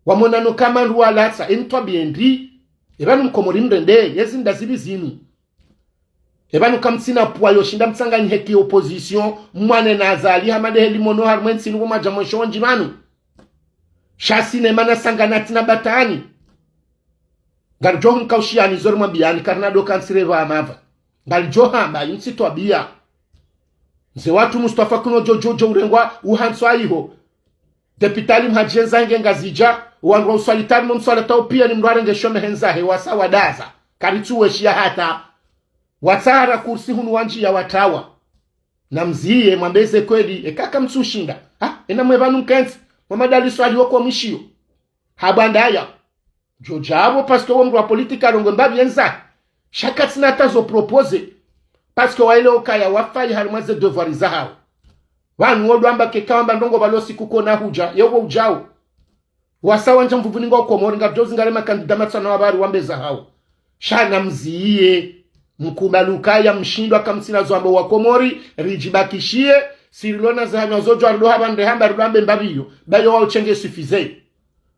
Wamonano ka mandru walatsa, emtwabiya ndri. Epvanu mkomori mrende, yezi ndazipvi zinu. Epvanu kamtsina pvwa yoshinda mtsanganyihe ki opposition, mwane na Azali, hama ndehe limono harumwe ntsi nuko mwadja mwesho wondji pvanu. Sha sinema na sangana tsina batani. Ngaridjo humkaushiyani zo rimwambiyani, karina doka ntsireva amava. Ngaridjo hamba, imtsi twabiya. Mze watru Mustafa kuno djo djo djo urengwa, uhantswa iho. Depitali mhadjenza nge Ngazidja, wandru wa uswalitari no mswalata upiya ni mndru arenge shome hendza he wasa wadaza. Karitsu weshiya hata. Watsara kursi hunu wandjiya watrawa. Na mziye, mwambe ze kweli, eka kamtsushinda. Ha, ena mwe pvanu mkentsi, mwa madaliso aliyo kwa mwishiyo. Habwandaya. Djo djapvo, parce que wo mndru wa politique alongwe mbapvi yendza. Sha katsina hata zo proposer. Parce que waelewa ukaya wafayi harimwa ze devoir zahawo. Pvanu wodjo amba keka wamba ndrongoo pvalo siku kona hudja, yewo udjao. Wasa wandja mvuvuni ngwa Komori, ngapvo zingare makandida matsano wa bari wambe zahawo. Sha na mziye, mkubali ukaya mshindwa kamtsina zo amba wa Komori, ridjibakishiye, si rilo na zahanyo zo djo arido hamba nde hamba rido ambe mbapvi yo, bayo wa uchenge suffisé.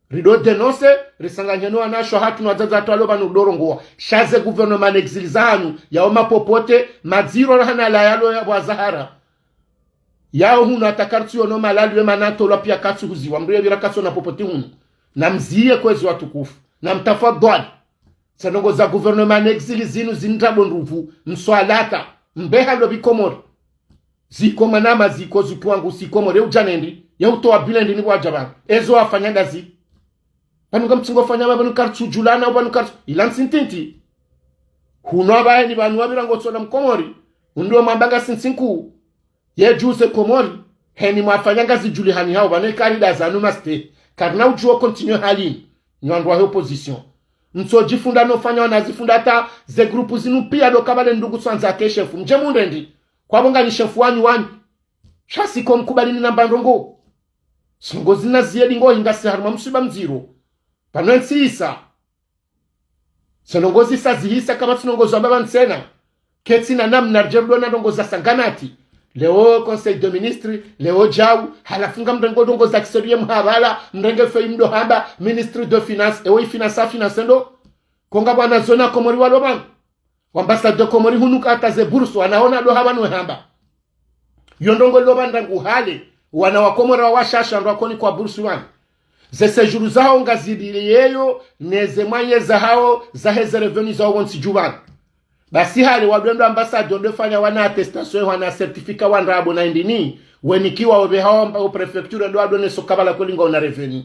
Rido dénoncer, risanganyeno wanasho hatru no wadzadze hatru walo pvanu rido rongowa. Sha ze gouvernement en exil zahanyu, yao mapopote, madziro rahana la yalo ya bwa Zahara. Yao hunu hata kartsu yono malali we mana tolwa piya katsu huziwa, mndru yepvira katsu na popote hunu. Na mziye kwezi watukufu. Na mtafadhwali. Ze ndrongoo za gouvernement en exil zinu zindrabo ndruvu, mswalata, mbeha lo pvi Komori. Ziko manama ziko zuki wangu si Komori, ye udja nendri, ye utowa bilendi ni wadja pvanu. Ezo wafanya ndazi. Pvanu kamtsingo fanya pvanu kartsu djulana, pvanu kartsu, ila ntsi ntiti. Hunu apvahe ni pvanu wapvira ngotsona mkomori, undru we mwamba ngasi ntsi nkuu. Ye djuze Komori, heni mwafanya ngazi djulihani hao, pvanu eka rida zanu maste. Karina udjuo continuer halini, nyi wandru wahe opposition. Mtsodjifunda no fanya wanazifunda hata ze groupe zinu piya ndo kapvale ndrungu tsandza ke shefu. Mdje mundrendi, kwapvo ngani shefu wanyu wanyu. Sha si ko mkubali ni namba ndrongoo. Ze ndrongoo zina ziyedi ngo hinga si harimwa mswiba mdziro. Pvanu entsi isa. Ze ndrongoo zisa zihisa kapvatsi ndrongoo za baba ntsena. Ketsina namna ridje rido na ndrongoo za sanganati. Leo Conseil de Ministres, leo djau, halafu ngamrengo ndrongoo za kiseriye mhabala, mrenge feyi mdo hamba, Ministre de Finances, ewo ifinance afinance ndo. Ko ngapvo wanazioni wa Komori walo pvanu. Wa ambassadeur Komori hunu kata ze bourse, wanaona ndo hamba no hamba. Yo ndrongoo ilo pvanu ngu hale, wana wa Komori wa washasha ndo wakoni kwa bourse wanu. Ze séjour zahawo ngazidili yeyo, ne ze moyens zahawo, zahe ze revenu zahawo wontsi dju pvanu. Basi hale wadwendo ambassadeur ndo fanya wana attestation, wana certificat wa ndrabo na indini, wenikiwa opve hawo amba o préfecture ndo wadwene so kabala kweli ngwaona revenu.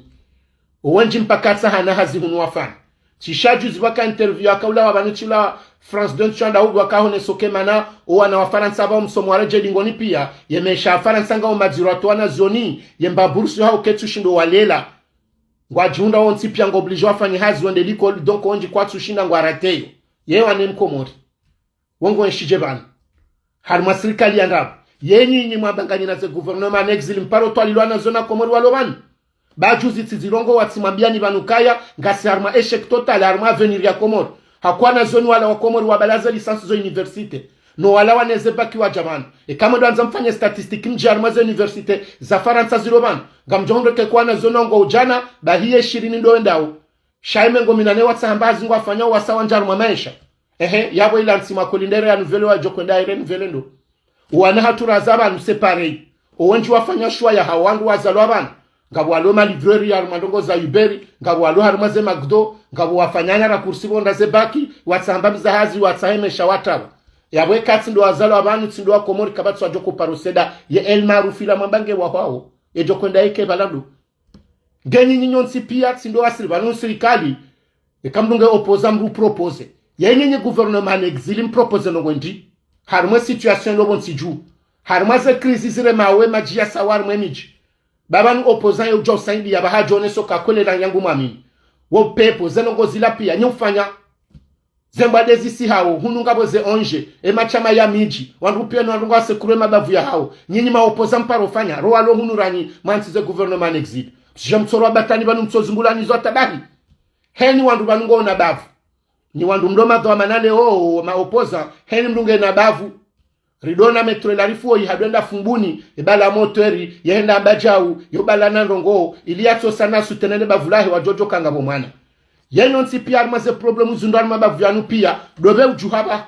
Owendji mpaka tsa hana hazi hunu wafanya. Tsi sha juzi pvwaka interview yaka ula wa pvanu tsi ula France deux, tsi wanda hudwa kahone soke mana, owana wa Farantsa pvwa omsomo wa redje dingoni piya, ye mesha ya Farantsa nga omadziro atowa wanazioni, ye mba bourse yahawo ketsu shindo walela. Ngwadjihundra wontsi piya ngo obligé wafanye hazi wende likoli, donc wendji kwatsu shinda ngwa raté yo. Ye wane mkomori. Wo ngo enshi dje pvanu. Harimwa sirikali ya ndrabo. Ye nyinyi mwamba nganyi na ze gouvernement en exil mparo twalilwa nazo na Komori walo pvanu. Ba juzi tsi zirongowa tsi mwambiyani pvanu kaya, ngasi harimwa échec total, harimwa avenir ya Komori. Hakwana zoni wala wa Komori wabala ze licence zo université. No wala wane ze bac wadja pvanu. Eka mwendo andza mfanye statistique mdji harimwa ze université za Farantsa zilo pvanu. Ngamdjo hundre ke kwana zoni ngo udjana, bahiye shirini ndo wendao. Sha ye mengo minane watsaha mba hazi ngwafanyao wasa wandja harumwa maesha. Ehe, yapvo ila ntsi mwa kolindere ya nouvelle wadjo kwenda ire nouvelle ndo. Owana hatru raza pvanu c'est pareil. Owendji wafanya shuwa yahawo wandru wazalwa pvanu. Ngapvo walo ma librairie harumwa ndrongoo za Uber, ngapvo walo harumwa ze McDo, ngapvo wafanya nyara kursi pvo nda ze bac, watsaha mba mbi za hazi, watsaha ye mesha watrawa. Yapvo eka tsi ndo wazalwa pvanu, tsi ndo wa Komori kapvatsi wadjo kuparo seda, ye El Maarouf ila mwamba nge wa hwawo. Edjo kwenda ike pvala ndo. Nge nyinyi nyontsi piya, tsi ndo wasiri pvanu sirikali, eka mndru nge opposant mndru proposé. Ye nyinyi gouvernement en exil mproposé ndrongoo ndri. Harimwa ye situation ilo pvontsi dju. Harimwa ze crise zirema we madji ya sawa harimwa ye midji. Baba nu opposant ye udjo saidi ya baha djo oneso ka kweli la nyangu mwamini. Wo pepo, ze ndrongoo zila pia, nyi ufanya. Ze mbwa de zisi hawo, hunu ngapvo ze O N G, e mashama ya midji, wandru pia ni wandru ngwa sekuru e mabavu ya hawo. Nyinyi ma opposant mparo fanya, ro walo hunu ranyi, mwantsi ze gouvernement en exil. Msije mtsoro wa batani pvanu mtso zungula nyi zo atabahi. Heni wandru pvanu ngo na bavu. Nyi wandru mdo madhwamana leo, ma opposant, heni mdru nge na bavu. Ridona metro la rifu oyi hadwenda Fumbuni, e bala moteri, yehenda Mbadjau, yo bala na ndrongoo, ili yatso sana sutenene bavu lahe wadjo djo kanga pvo mwana. Yenyu ntsi pia harumwa ze problème zundru harumwa bavu yanu pia, dopve udjuha ba.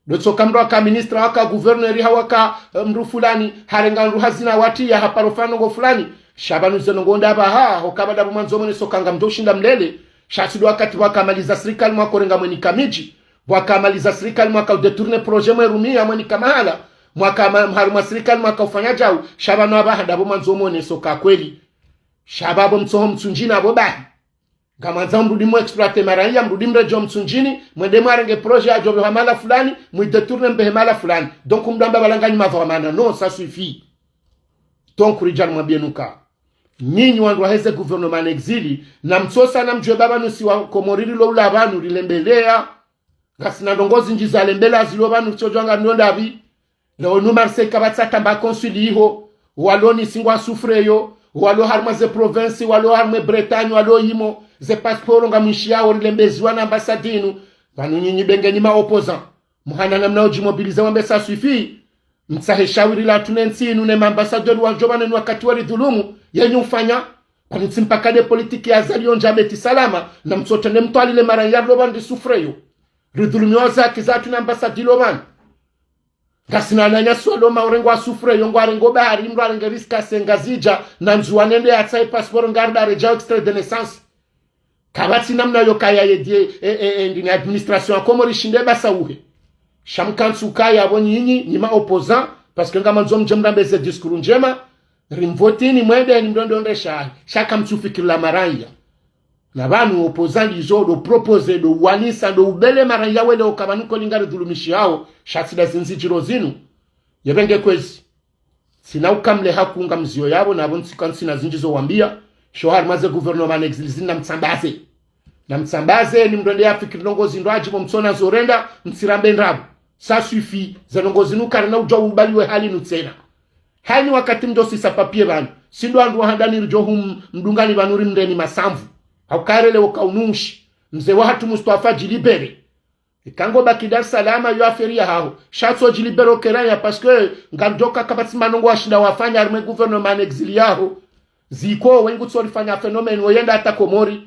Dotsoka mdru waka ministre, waka gouverneur, ha waka, eh, mdru fulani, harenga mdru hazina wati ya haparo fanya ndrongoo fulani. Sha pvanu ze ndrongoo ndapvaha, hoka pvadapvo mwandzo mwoneso ka ngamdjo ushinda mlele. Sha tsi ndo wakati pvwaka maliza sirikali mwaka urenga mwenika midji. Pvwaka maliza sirikali mwaka udétourner projet mwe rumia mwenika mahala. Mwaka ma-, harumwa sirikali mwaka ufanya djau. Sha pvanu apvaha ndapvo mwandzo mwoneso ka kweli. Sha pvapvo mtsoho Mtsundjini apvo bahi. Ngamwandzo mrudi mu exploiter maraya, mrudi mredjee Mtsundjini, mwende mwarenge projet ya djopve ha mahala fulani, mwidétourner mpvehe mahala fulani. Donc mdo amba pvala nganyi madhwamana. Non, ça suffit. Donc ridja rimwambie nuka. Nyinyi wandru waheze gouvernement en exil, na mtsosa na mdjuwe baba nusi wa Komori rilo ula pvanu rilembeleya. Ngasina ndrongoo zindji za lembela zilo pvanu tsodjwa nga ndo ndapvi. Leo nu Marseille kapvatsi ata mba consul iho. Wallonie ngwa souffrir yo. Walo harumwa ze province, walo harumwa Bretagne, walo imo. Ze passeport ngamwishiyawo rilembeziwa na ambassade inu. Pvanu nyinyi bengeni ma opposant. Muhana namna udjimobiliser wambe ça suffit. Mtsahe shawiri la tune ntsi inu ne ma ambassadeur wadjo pvanu ni wakati wa ridhulumu. Yenyu ufanya. Kwani tsi mpaka de politique ya Azali yo ndja Beti Salama. Na mtsotrende mtwalile maraya lo pvanu ri souffrir yo. Ridhulumiwa ze haki zatru na ambassade lo pvanu. Ngasina wananyasi walo Maore ngwa souffrir yo, ngwarengo bahari, mdru arenge risque ase Ngazidja, na Ndzuwa nende yatsahe passeport ngarda redjao extrait de naissance. Kapvatsi namna yo kaya yedie, e, e, e, ndini administration ya Komori ishinde basa uhe. Sha mkantsi ukaya apvo nyinyi, nyi ma opposant, parce que ngamwandzo mdje mrambe ze discours ndjema, rimvotini mwende ni mdrondrondre shahi, sha kamtsufikirila maraya. Na pvanu opposant ndizo do proposer, do wanisa, do ubele maraya wele oka pvanu koli ngaridhulumishiwao, sha tsi nda zindji djiro zinu. Yepvenge kwezi. Tsina ukamle haku ngamziyo yapvo, na pvo ntsika ntsina zindji zo wambia, sho harumwa ze gouvernement en exil zinu na mtsambaze. Na mtsambaze, ni mdru ende yafikiri ndrongoo zindru adjibu mtsona zorenda, mtsirambe ndrabo. Ça suffit, ze ndrongoo zinu karina udjua ubaliwe hali nu tsena. Hayini wakati mdjo sisa papier pvanu, si ndo wandru wa handani ridjo hum mdungani pvanu rimreni masamvu. Hauka rele oka unushi, mze wahatru Mustafa djilibere. Eka ngo baki Dar es Salaam yo affaire yahaho. Sha tso djilibere oke raya parce que ngamdjoka kapvatsi manongo washinda wafanya harumwa e gouvernement en exil yaho. Ziko wengu tso rifanya phénomène wo yenda hata Komori.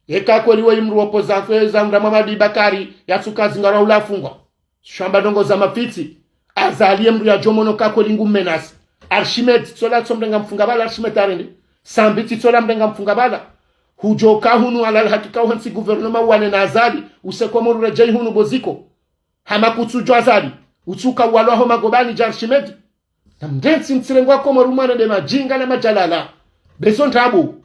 Eka kweli weyi mdru opposant fwe za mdra Mamadi Bakari yatsuka zingara ula afungwa. Shamba ndrongoo za mafitsi. Azali ye mdru yadjo mono ka kweli ngu menace. Archimède, tsi tsola tso mrenga mfunga pvala, Archimède arende. Sambi tsi tsola mrenga mfunga pvala. Hudjoka hunu alal hakika uhentsi gouvernement uwane na Azali, use Komori uredjei hunu bo ziko. Hama kutsudjua Azali, utsuka uwalwa ho magobani dja Archimède. Na mrentsi mtsirengwa Komori mwana de madjinga na madjalala. Bezo ndrabo.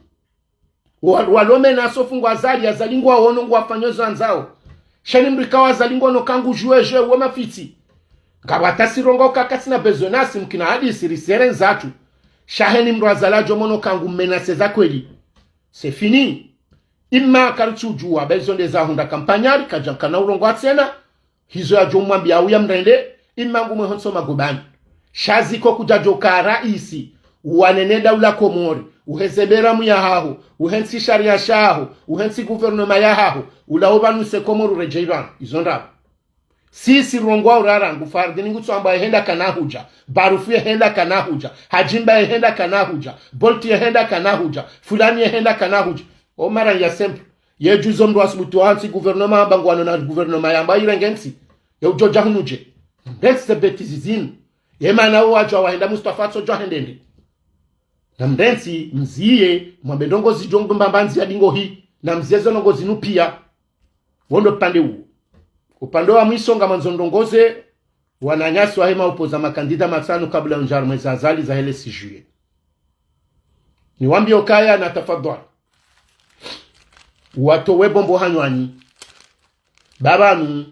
Wa-, walo menace ofungwa Azali, Azali ngwaono ngwafanyo zo wandzao. Sha ni mdru ikao Azali ngono ka ngudjuwe djuwe wo mafitsi. Ngapvo hata si rongoa uka katsina besoin nasi mkina hadisi risere ndzatru. Sha hayini mdru Azali adjo mono ka ngu menace za kweli. C'est fini. Imma karitsudjua, bezo nde za hundra kampanyari, kadja nkana urongoa tsena. Hizo yadjo mwambia uya mrende, imma ngu mwe hontsi magobani. Sha ziko kudjadjoka raisi, uwanene daula Komori, uheze beramu yahaho, uhentsi sharia shaho, uhentsi gouvernement yahaho, ulawe pvanu use Komori uredjei pvanu, izo ndrabo. Sisi rongoa urara ngu Fardini ngutso amba yehenda kana hudja, Barufu yehenda kana hudja, Hadjimba yehenda kana hudja, Bolt yehenda kana hudja, fulani yehenda kana hudja. O maraya simple. Ye juzi o mdru wasubutu wahantsi gouvernement amba ngwano na gouvernement yamba irenge ntsi. Ye udjo dja hunu dje. Ndetsi ze bêtises zinu. Ye mana wo wadjua wahenda Mustafa tso djua hendende. Na mrentsi, mziye, mwambe ndrongoo zidjo ngu mbamba ndziya dingo hi. Na mziye zo ndrongoo zinu pia. Wo ndo upande uwo. Upande wa mwiso ngamwandzo ndrongoze, wananyasi wahe ma opposant makandida matsanu kabla undjari mwezi Azali zahe le six juillet. Niwambie ukaya na tafadhwali. Watowe bombo hanywani. Babanu,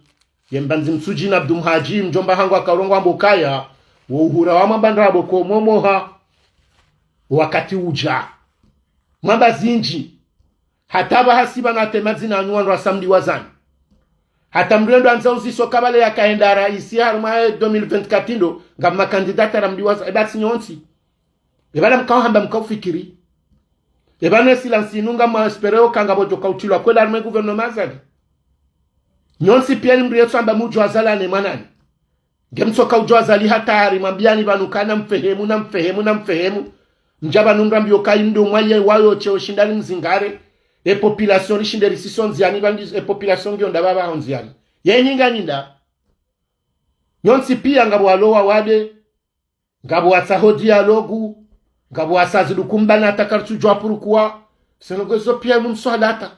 ye mbandzi Mtsudjini Abdu Mhadji, mdjomba hangu akarongoa amba ukaya, wo uhura wa mamba ndrabo ko momoha. Wakati udja. Mwamba zindji. Hata pvahasi pvanu hata madzina yanyu wandru wasa mdiwazani. Hata mdru endo andza uziso kabale yakaenda raisi harumwa deux mille vingt-quatre ndo, ngam makandidata ra mdiwaza, eba tsi nyontsi. Eba la mkao hamba mkao fikiri. Eba ne silence inu ngamwa espérer oka ngapvo djo kautrilwa kweli harumwa gouvernement Azali. Nyontsi pia ni mdru yetsu amba mudjo Azali ne mwanani. Nge mtsoka udjo Azali hatari, mwambiani pvanu kana mfehemu, na mfehemu, na mfehemu. Mdja pvanu mrambiyo ka imdo mwaye wayo cheo shindani mzingare. E population rishinde risiso ndziani, pvandi e population ngiyo nda pvapva ho ndziani. Ye nyinga nyinda. Nyontsi pia ngapvo walo wawade, ngapvo watsaho dialogue, ngapvo wasazidu kumbana ata karitsudjwa pourquoi. Seno kwezo pia mumswalata.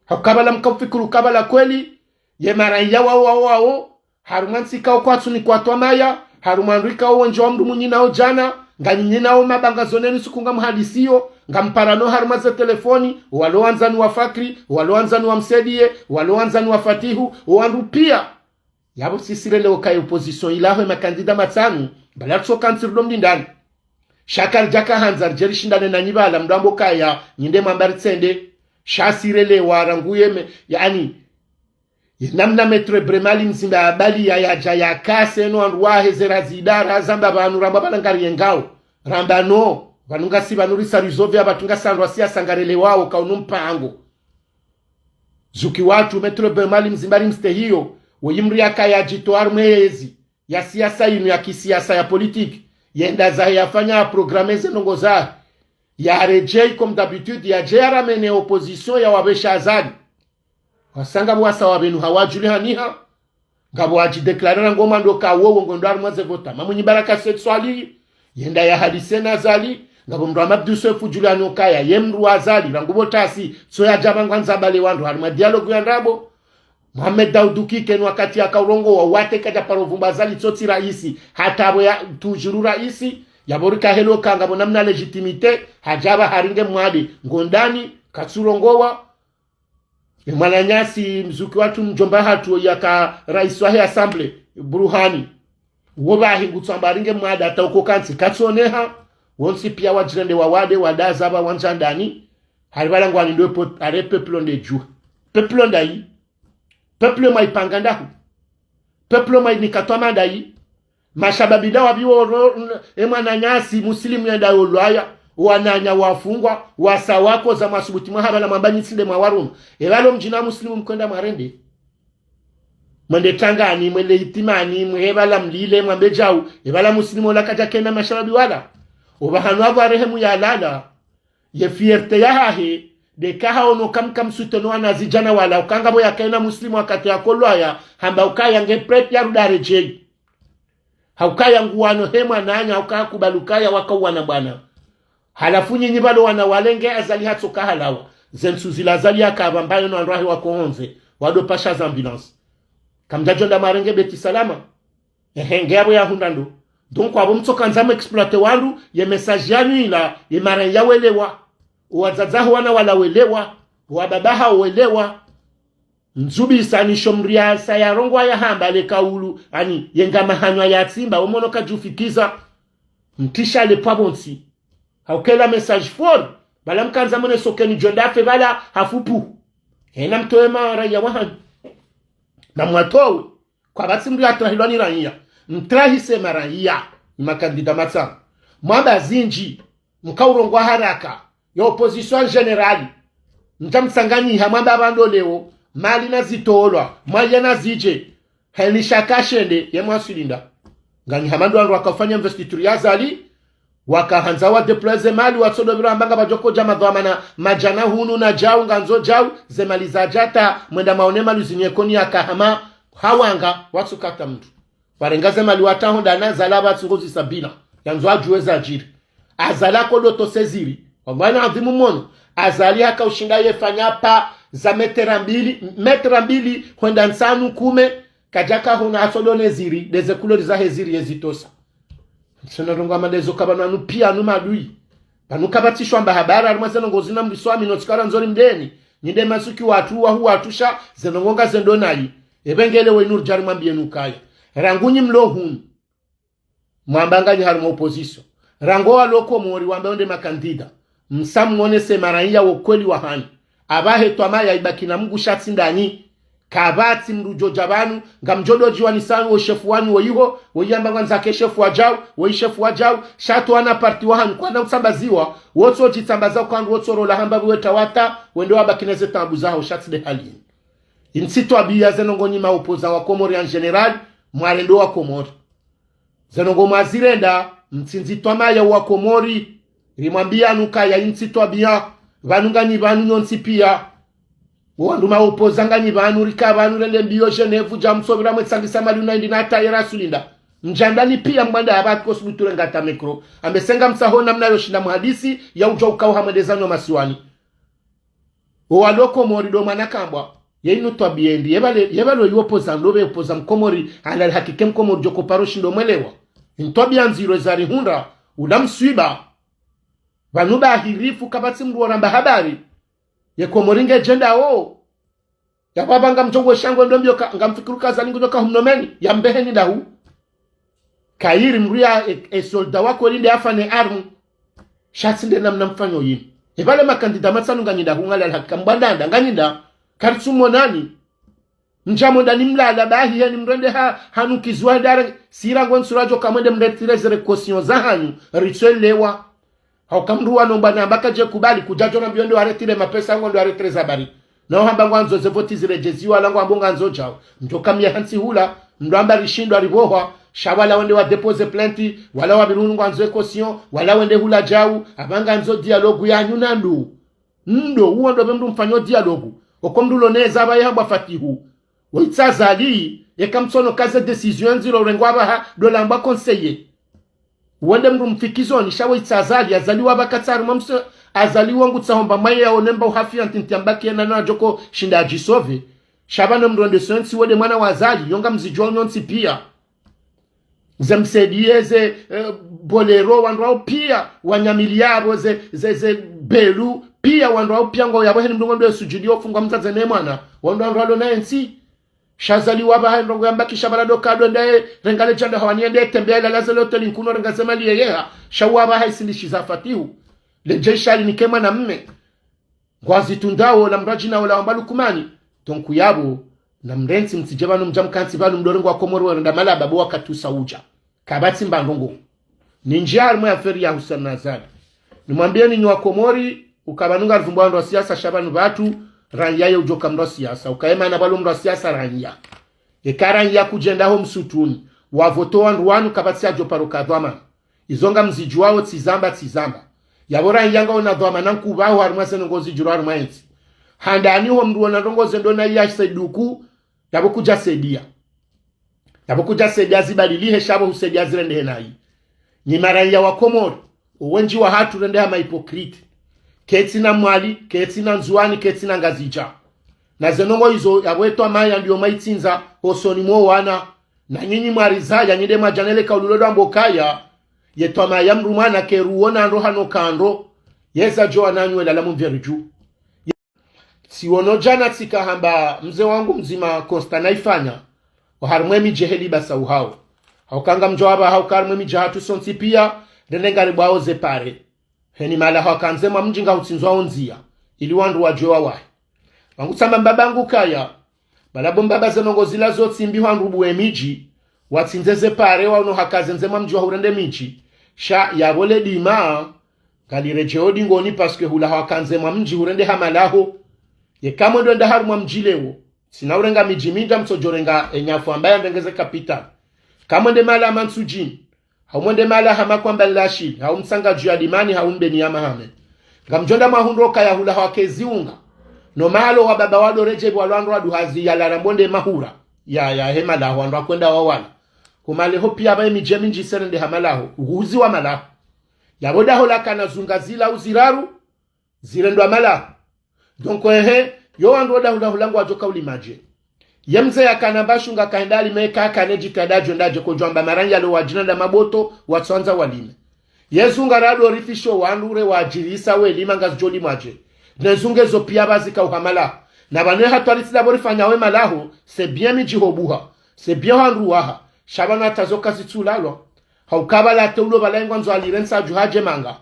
Hau kabala mkaufikiri kabala kweli, ye maraya wao wao wao, harumwa ntsi kao kwatsu ni kwatwa maya, harumwa ndru ikao wendji wa mdru munyinao djana, nganyinao mabanga zoneni suku ngamhadisiyo, ngamparano harumwa ze telefoni, walo wandzani wa Fakri, walo wandzani wa Msaidié, walo wandzani wa Fatihu, wandru pia. Yapvo sisi relewa ka ye opposition ilawe makandida matsanu, bala ritsoka ntsi rudo mdindani. Sha karidjaka handza ridje rishindane nanyi pvala mdru ambo kaya, nyi nde mwamba ritsende. Sha si relewa rangu yeme, yaani, ye namna Maître Ibrahim Ali Mzimba ya bali ya yadja ya kase no wandru wahe ze ra zidara zamba pvanu ramba pvala ngari yengao. Ramba no, pvanu ngasi pvanu risa rizovya pvatru ngasi wandru wa siasa ngarelewao ka unu mpango. Zuki watru Maître Ibrahim Ali Mzimba ri mstehiyo, woyi mdru yakaya djitowa harumwa yezi ya siasa inu ya kisiasa ya politiki, yenda zahe yafanya programme ze ndrongo zahe, yaredjei comme d'habitude, yadje yaramene opposition yawapvesha Azali. Wasanga pvo wasa wapvenu hawadjuli haniha, ngapvo wadjidéclarer rangu mwando ka wowo ngondo harumwa ze vota. Mamunyi Baraka Said Soilihi, yenda yahadise na Azali, ngapvo mdru wa Mabdu Sefu djuli hano kaya, ye mdru wa Azali, rangu pvo tasi, so yadja pvangwa ndzabale wandru harumwa dialogue ya ndrabo. Mohamed Daoudou Kike no wakati yakaurongowa, wate kadja paro vumba Azali tsotsi raisi, hata pvo ya toujours raisi, yapvo rika helo ka ngapvo namna légitimité, hadja pva haringe mwade, ngondani, katsurongowa, e mwananyasi mzuki watru mdjomba hatru yaka raisi wahe assemblée, Buruhani. Wo pvahi ngutsamba ringe mwade ata uko kantsi katsoneha. Wontsi pia wadjirende wawade, wadaza pva wandza ndani. Hari pvala ngwani ndo po-, are peuple nde djuha. Peuple ndayi. Peuple mwaipanga ndahu. Peuple mwainika twama ndayi. Mashababi nda wapviwo ro-, n-, e mwananyasi musilimu yenda yolwaya, wananya wafungwa, wasa wakoza mwasubuti mwaha pvala mwamba nyi tsi nde mwawaruma. E pvalo mdjina musilimu mkwenda mwarende. Mwende tangani, mwende itimani, mwe pvala mlile, mwambe djau, e pvala musilimu ola kadja kena mashababi wala. Opva hanu apvo arehemu yalala. Ye fierté yahahe, nde ka haono kamkamsuteno wanazidjana wala, uka ngapvo yakaena musilimu wakati yakolwaya, hamba ukaya nge prêt yarudi aredjei. Haukaya nguwano he mwananya, hauka hakubali ukaya wakauwana bwana. Halafu nyinyi pvalo wana wale nge Azali hatsoka halawa. Ze ntsu zila Azali yakapvambayo no wandru wahe wako hondze, wado pasha za ambulance. Kamdjadjo nda mwarenge Beti Salama. Ehe, nge yapvo yahundra ndo. Donc, apvo mtsoka ndza mwexploiter wandru, ye message yanyu ila, ye maraya welewa. Owadzadze hawo wana wala welewa. Owababa hawo welewa. Ndzubisa ni sho mdru yasa yarongowa yahamba le kaulu, ani, ye ngama hanywa yatsimba, omono kadjufikiza. Mtrisha le pvapvo ntsi. Hauka ila message fort, pvala mkandza mwone sokeni djo ndafe pvala hafupu. Hena mtowe maraya wahanyu. Na mwatowe. Kwapvatsi mdru yatrahilwa ni raiya. Mtrahise maraiya. Ni makandida matsanu. Mwamba zindji. Mkaurongowa haraka. Ya opposition en général. Mdja mtsanganyiha mwamba pvandru leo. Mali nazitolwa. Mwaye nazidje. Heni shaka shende. Ye mwasilinda. Nganyi hama ndo wandru wakafanya investiture ya Azali. Wakahandza wadéployer ze mali, watsodo pvira hamba ngapvadjo kodja madhwamana madjana hunu na djau, ngandzo djau, ze mali zadja ta, mwenda maone mali zinyekoni yakahama, hawanga, watsukata mdru. Warenga ze mali wataho ndana, Azali apvatsi ngozi sabila, yandzo adjuwe zadjiri. Azali akodo to seziri, wallahi na adhimu mono, Azali hakaushinda yefanya pa za metra mbili, metra mbili, hwenda ntsanu kume, kadjaka huna atsodo ne ziri, ndeze couleur zahe ziri yezitosa. Ntsono rongowa mande zo ka pvanu anu pia anu madui. Pvanu kapvatsi shwamba habari, harumwa ze ndrongo zinu mdru swami no tsikara ndzori mdeni. Nyi nde masuki watru, wahu watru sha, ze ndrongo ngazendo nayi. Epvengele we Nur Jari mwambiye nukaya. Rangu nyi mlo hunu. Mwamba nganyi harumwa opposition. Rangu walo Komori wamba wende makandida. Msa mwonese maraiya wo kweli wa hanyu. Apvahe twamaya ibaki na Mngu sha tsi ndanyi. Kapvatsi mndru djodja pvanu, ngamdjo dodjiwa ni sanyu wo shefu wanyu wo iho, wo iyamba ngwandzo ake shefu wadjau, wo ishefu wadjau, sha tsi wana parti wa hanyu kwana utsambaziwa, wotso djitsambaza kwandru wotso rola hamba pvwe tawata, wende wabaki neze taabu zaho sha tsi nde hali yinu. Intsi twabiya ze ndrongoo nyi maopoza wa Komori en général, mwarendo wa Komori. Ze ndrongoo mwazirenda, mtsindzi twamaya wa Komori, rimwambiya nyi ukaya intsi twabiya, pvanu nganyi pvanu nyontsi piya. Wo wandru maopoza nganyi pvanu, rika pvanu rende mbiyo Genève, dja mtsopvira mwetsangisa mali unaindi na tayera sulinda. Mdjandani piya mwanda apvatsi kosubutu renga ta micro. Ambe senga mtsaho namna yoshinda muhadisi, ya udjua ukao hamwendeza nyo masiwani. Wo walo Komori ndo mwana kambwa. Ye inu twabiya ndi, ye pvale, ye pvalo iwo opoza ndo pve opoza Mkomori, ala hakike Mkomori djoko paro shindo mwelewa. Intwabiya ndziro zarihundra, ula mswiba. Pvanu pvahirifu kapvatsi mndru woramba habari. Ye Komori ngedjendao. Yapvo apva ngamdjo ngwe shangwe ndo mbiyo ka, ngamfikiri ka Azali ngudjo ka humnomeni, ya mbeheni ndahu. Kayiri mndru ya e, e solda wa kweli nde afa ne armu. Sha tsi nde namna mfanyo yinu. Epvale makandida matsanu nganyi ndahu ngali alhakika mbwandanda nganyi nda. Karitsu mwonani. Mdja mwendani mlala bahi heni mrende ha, hanu kiziwa ndare. Sira ngwe ntsura djo kamwende mretireze re caution za hanyu. Ritswelewa. Hauka mndru wano mbwana amba kadje kubali, kudjadjo na mbiyo ndo aretire mapesa ngo ndo aretire zabari. Na uhamba ngwandzo ze voti ziredjeziwa, la ngwambo ngandzo djao. Mdjo kamya hantsi hula, mndru amba rishindwa ripvohwa, sha wala wende wa déposer plainte, wala wapviri hunu ngwandzo e caution, wala wende hula djau, apva ngandzo dialogue yanyu na ndo. Ndo, uwo ndo pve mndru mfanyo dialogue. Oko mndru loneza apva ye hambwa Fatihu. Wo itsa Azali, eka mtsono kaze décision ndziro urengwa apvaha, ndo lambwa conseiller. Wende mndru mfikizoni, sha wo itsa Azali, Azali wapva katsaru mamse, Azali wangu tsahomba maye yaone mba uhafi ya ntinti amba kiena na djoko shinda adjisove. Sha pvanu mndru wende sontsi wende mwana wa Azali, yo ngamzidjuwa nyontsi piya. Ze Mercedes, ze, eh, Bolero, wandru wao piya, wanyamili yapvo, ze, ze, ze Belu, piya wandru wao piya ngo yapvo heni mndru ngo ndo sujudi yo fungwa mdzadze ne mwana, wandru wandru walo na entsi. Sha Azali wapvaha ndrongoo yamba kisha pvala ndo kado ndaye, renga le djanda hawani yende tembeya ilala ze loteli nkuno renga ze mali yeyeha, sha wapvaha isindishiza Fatihu. Le djeshi alinike mwana mme. Ngwazitundawo la mradji nawo la wamba Lukumani. Donc yapvo, na mrentsi mtsidje pvanu mdja mkantsi pvanu mdore ngwa Komori warenda malaba bo wakati usa udja. Kapvatsi mba ndrongoo. Nindjiya harimwa ye affaire ya Hussein Azali. Nimwambiyeni nyi wa Komori, uka pvanu ngaripvumbwa wandru wa siasa sha pvanu pvatsu, raiya ye udjoka mndru wa siasa. Uka ye mana pvalo mndru wa siasa raiya. Eka raiya kudjenda ho msutuni. Wavoto wandru wanu kapvatsi yadjo paro ka dhwamana. Izo ngamzidjuwao tsizamba, tsizamba. Yapvo raiya ngaona dhwamana nkuu pvaho harimwa ze ndrongoo zidjiro harimwa entsi. Handani ho mndru wona ndrongoo ze ndo na iya seduku, yapvo kudja saidiya. Yapvo kudja saidiya zibadilihe, sha pvo husaidiya zirendehe nayi. Nyi maraiya wa Komori, owendji wahatru rende hama hypocrite. Ketsi na Mwali, ketsi na Ndzuwani, ketsi na Ngazidja. Na ze ndrongoo izo yapvo etwamaya ndiyo maitsindza, hosoni mwo wana. Na nyinyi mwarizaya, nyi nde mwadja nele kauli lo ndo amba ukaya. Ye twamaya mndru mwana keruwo na ndo hano kando. Yeza djo wananyu elala mumvyeridju. Tsiono djana tsika hamba mze wangu mdzima Constant Naifanya. Oharimwa emidji heli basa uhao. Hauka ngamdjo wapva hauka harimwa emidji yahatru sontsi piya, rende ngaribwao ze pare. Heni malaho yakandze mwa mdji ngahutsindzwao ndziya, ili wandru wadjuwe wawahi. Wangu tsamba mbaba ngu kaya, pvala bo mbaba ze ndrongoo zila zo tsimbi hwandru buwe midji, watsindze ze pare wauno haka zendze mwa mdji wahurende midji, sha yapvo le dima, ngaliredjeo dingoni parce que hulaho yakandze mwa mdji hurende ha malaho. Yeka mwendo enda harumwa mdji leo, tsina urenga midji mindji mtsodjorenga enyafu amba ya ndrengeze capital. Kamwende mahala Mantsudjini, hau mwende mahala hama kwamba Lashili, hau Mtsangaju ya Dimani, hau Mbeni ya Mahame. Ngamdjo enda mwahundro kaya hulaho yake ziunga. No mahala wababa wado redjebi walo wandru wadu hazi ya lara mbonde mahura. Ya, ya he malaho wandru wakwenda wawala. Ho maleho piya pvaye midji mindji serende ha malaho. Uhuzi wa malaho. Yapvo daho lakana zunga zila uziraru, zirendwa malaho. Donc, ehe, yo wandru woda hula hula ngwadjoka ulimadje. Ye mze yakana mbashu ngakahenda alime ka akane djitihadi djo ndadje kodjwamba maranyi yalo wadjina nda maboto, watswandza walime. Ye zunga rado rifisho wandru re wadjirisa welima ngazidjo limwadje. Ne zunga ezo piya pvazika uha malaho. Na pvanu ye hatwari tsi ndapvo rifanya we malaho, c'est bien midji ho buha. C'est bien wandru waha. Sha pvanu hata zo kazitsulalwa. Hauka pvala tsi ulo pvala ngwandzo alire ntsadju hadje manga.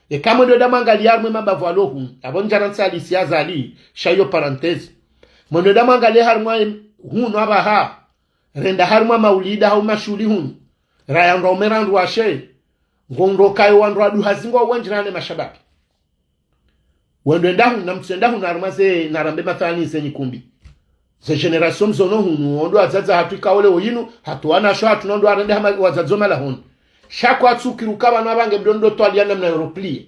Eka mwendo nda mwangaliye harumwa emabavu yalo hunu. Apvo ndjarantsi alisi Azali, sha iyo parenthèse. Mwendo nda mwangaliye harumwa em-, hunu apvaha. Renda harumwa maulida hau mashuhuli hunu. Raya ndro ume ra ndru washe. Ngo ndro kayo wandru waduha zingwa wendji rane mashababi. Wendo enda hunu, na mtsu enda hunu harumwa ze, narambe mathalani ze nyikumbi. Ze génération mzono hunu, wo ndo wadzadze hatru ikao leo yinu, hatru wanasho hatru no ndo warende hama wadzadze wo malahoni. Sha kwatsu kiri uka pvanu apvange mdo ndo twaliya namna yo replier.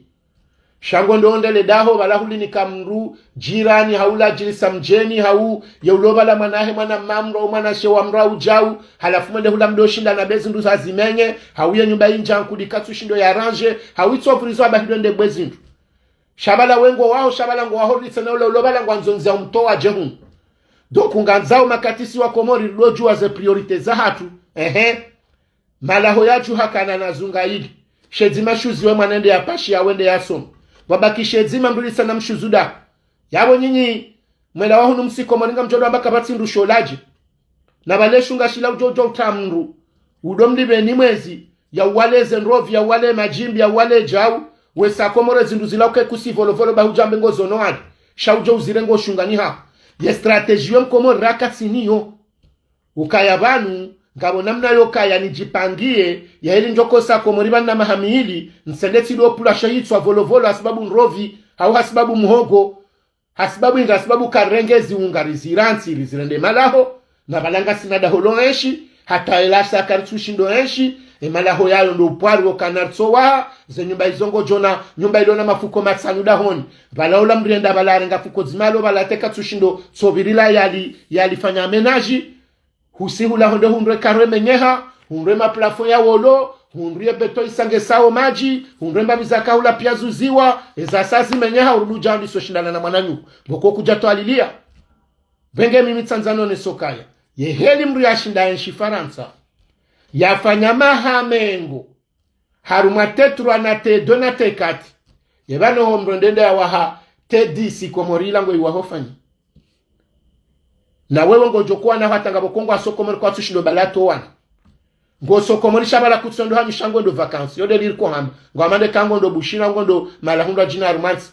Sha ngo ndo ndele daho, pvala hulinika mdru, jirani, hau ladjilisa mdjeni, hau, ye ulo pvala mwanahe mwana mamdru, mwanashe wa mdru udjau, halafu mwende hula mdo shinda na be zindru za zimenye, hau ye nyumba indja nkudi katsu shindo ya arranger, hau itso pvurizo apvaha ndo nde bwe zindru. Sha pvala we ngo waho, sha pvala ngo waho, ritse na ule ulo pvala ngwandzo ndza umtowa dje hunu. Donc, ngandzao makati si wa Komori, ridodjuwa ze priorité za hatru. Ehe. Malaho yadju hakana na zunga ili. Shedzima shuzi we mwana ende ya pashi ya wende ya somo. Wabaki shedzima mdru lisa na mshuzu da. Yapvo nyinyi, mwela wa hunu msi Komori ngamdjo amba kapvatsi ndru sho ladje. Na pvale shunga shila udjo udjo uta mdru. Udo mlipve ni mwezi, ya uwale ze ndrovi, ya uwale madjimbi, ya uwale djau, wesa Komori zindru zila uke kusi volovolo ba hudja mbe ngo zono wali. Sha udjo uzire ngo shunga ni haho. Ye stratégie yo mkomori raka tsi niyo. Ukaya pvanu, ngapvo namna yo kaya nidjipangiye, ya ili ndjo kosa Komori pvanu na maha mili, ntsende tsi do pvula sha yitswa volovolo hasibabu ndrovi, hau hasibabu muhogo, hasibabu inga, hasibabu karenge ziunga rizirantsi, rizirende malaho, na pvala ngasina daho lo enshi, hata ela sa karitsu shindo enshi, e malaho yayo ndo upvwari wo kana ritso waha, ze nyumba izo ngodjo ona, nyumba ilo na mafuko matsanu dahoni, pvala ula mdru enda pvala arenga fuko dzima lo pvala teka tsu shindo, tso pvirila yali, yali fanya ménage, husi hula honde hundre karo menyeha, hundre maplafond ya wolo, hundre ye beto isangesao madji, hundre mbapvi za kahula pia zuziwa, eza sa zimenyeha urudu djandi so shindana na mwananyu. Ngoko kudja twaliliya. Pvenge mimi tsandza none sokaya. Ye heli mdru ya shinda enshi Farantsa. Ya fanya maha mengo. Harumwa T trois na T deux na T quatre. Ye pvanu ho mdru ndende ya waha T dix Komori ila ngo iwaho fanya. Na wewe ngodjo kuwa na hata ngapvo ko ngwaso Komori kwatsu shindo pvala to wana. Ngoso Komori sha pvala kutsu ndo hanyu sha ngo ndo vacances. Yo nde liri ko hamba. Ngo amande ka ngo ndo Bushini, ngo ndo malahundra djina harumwa ntsi.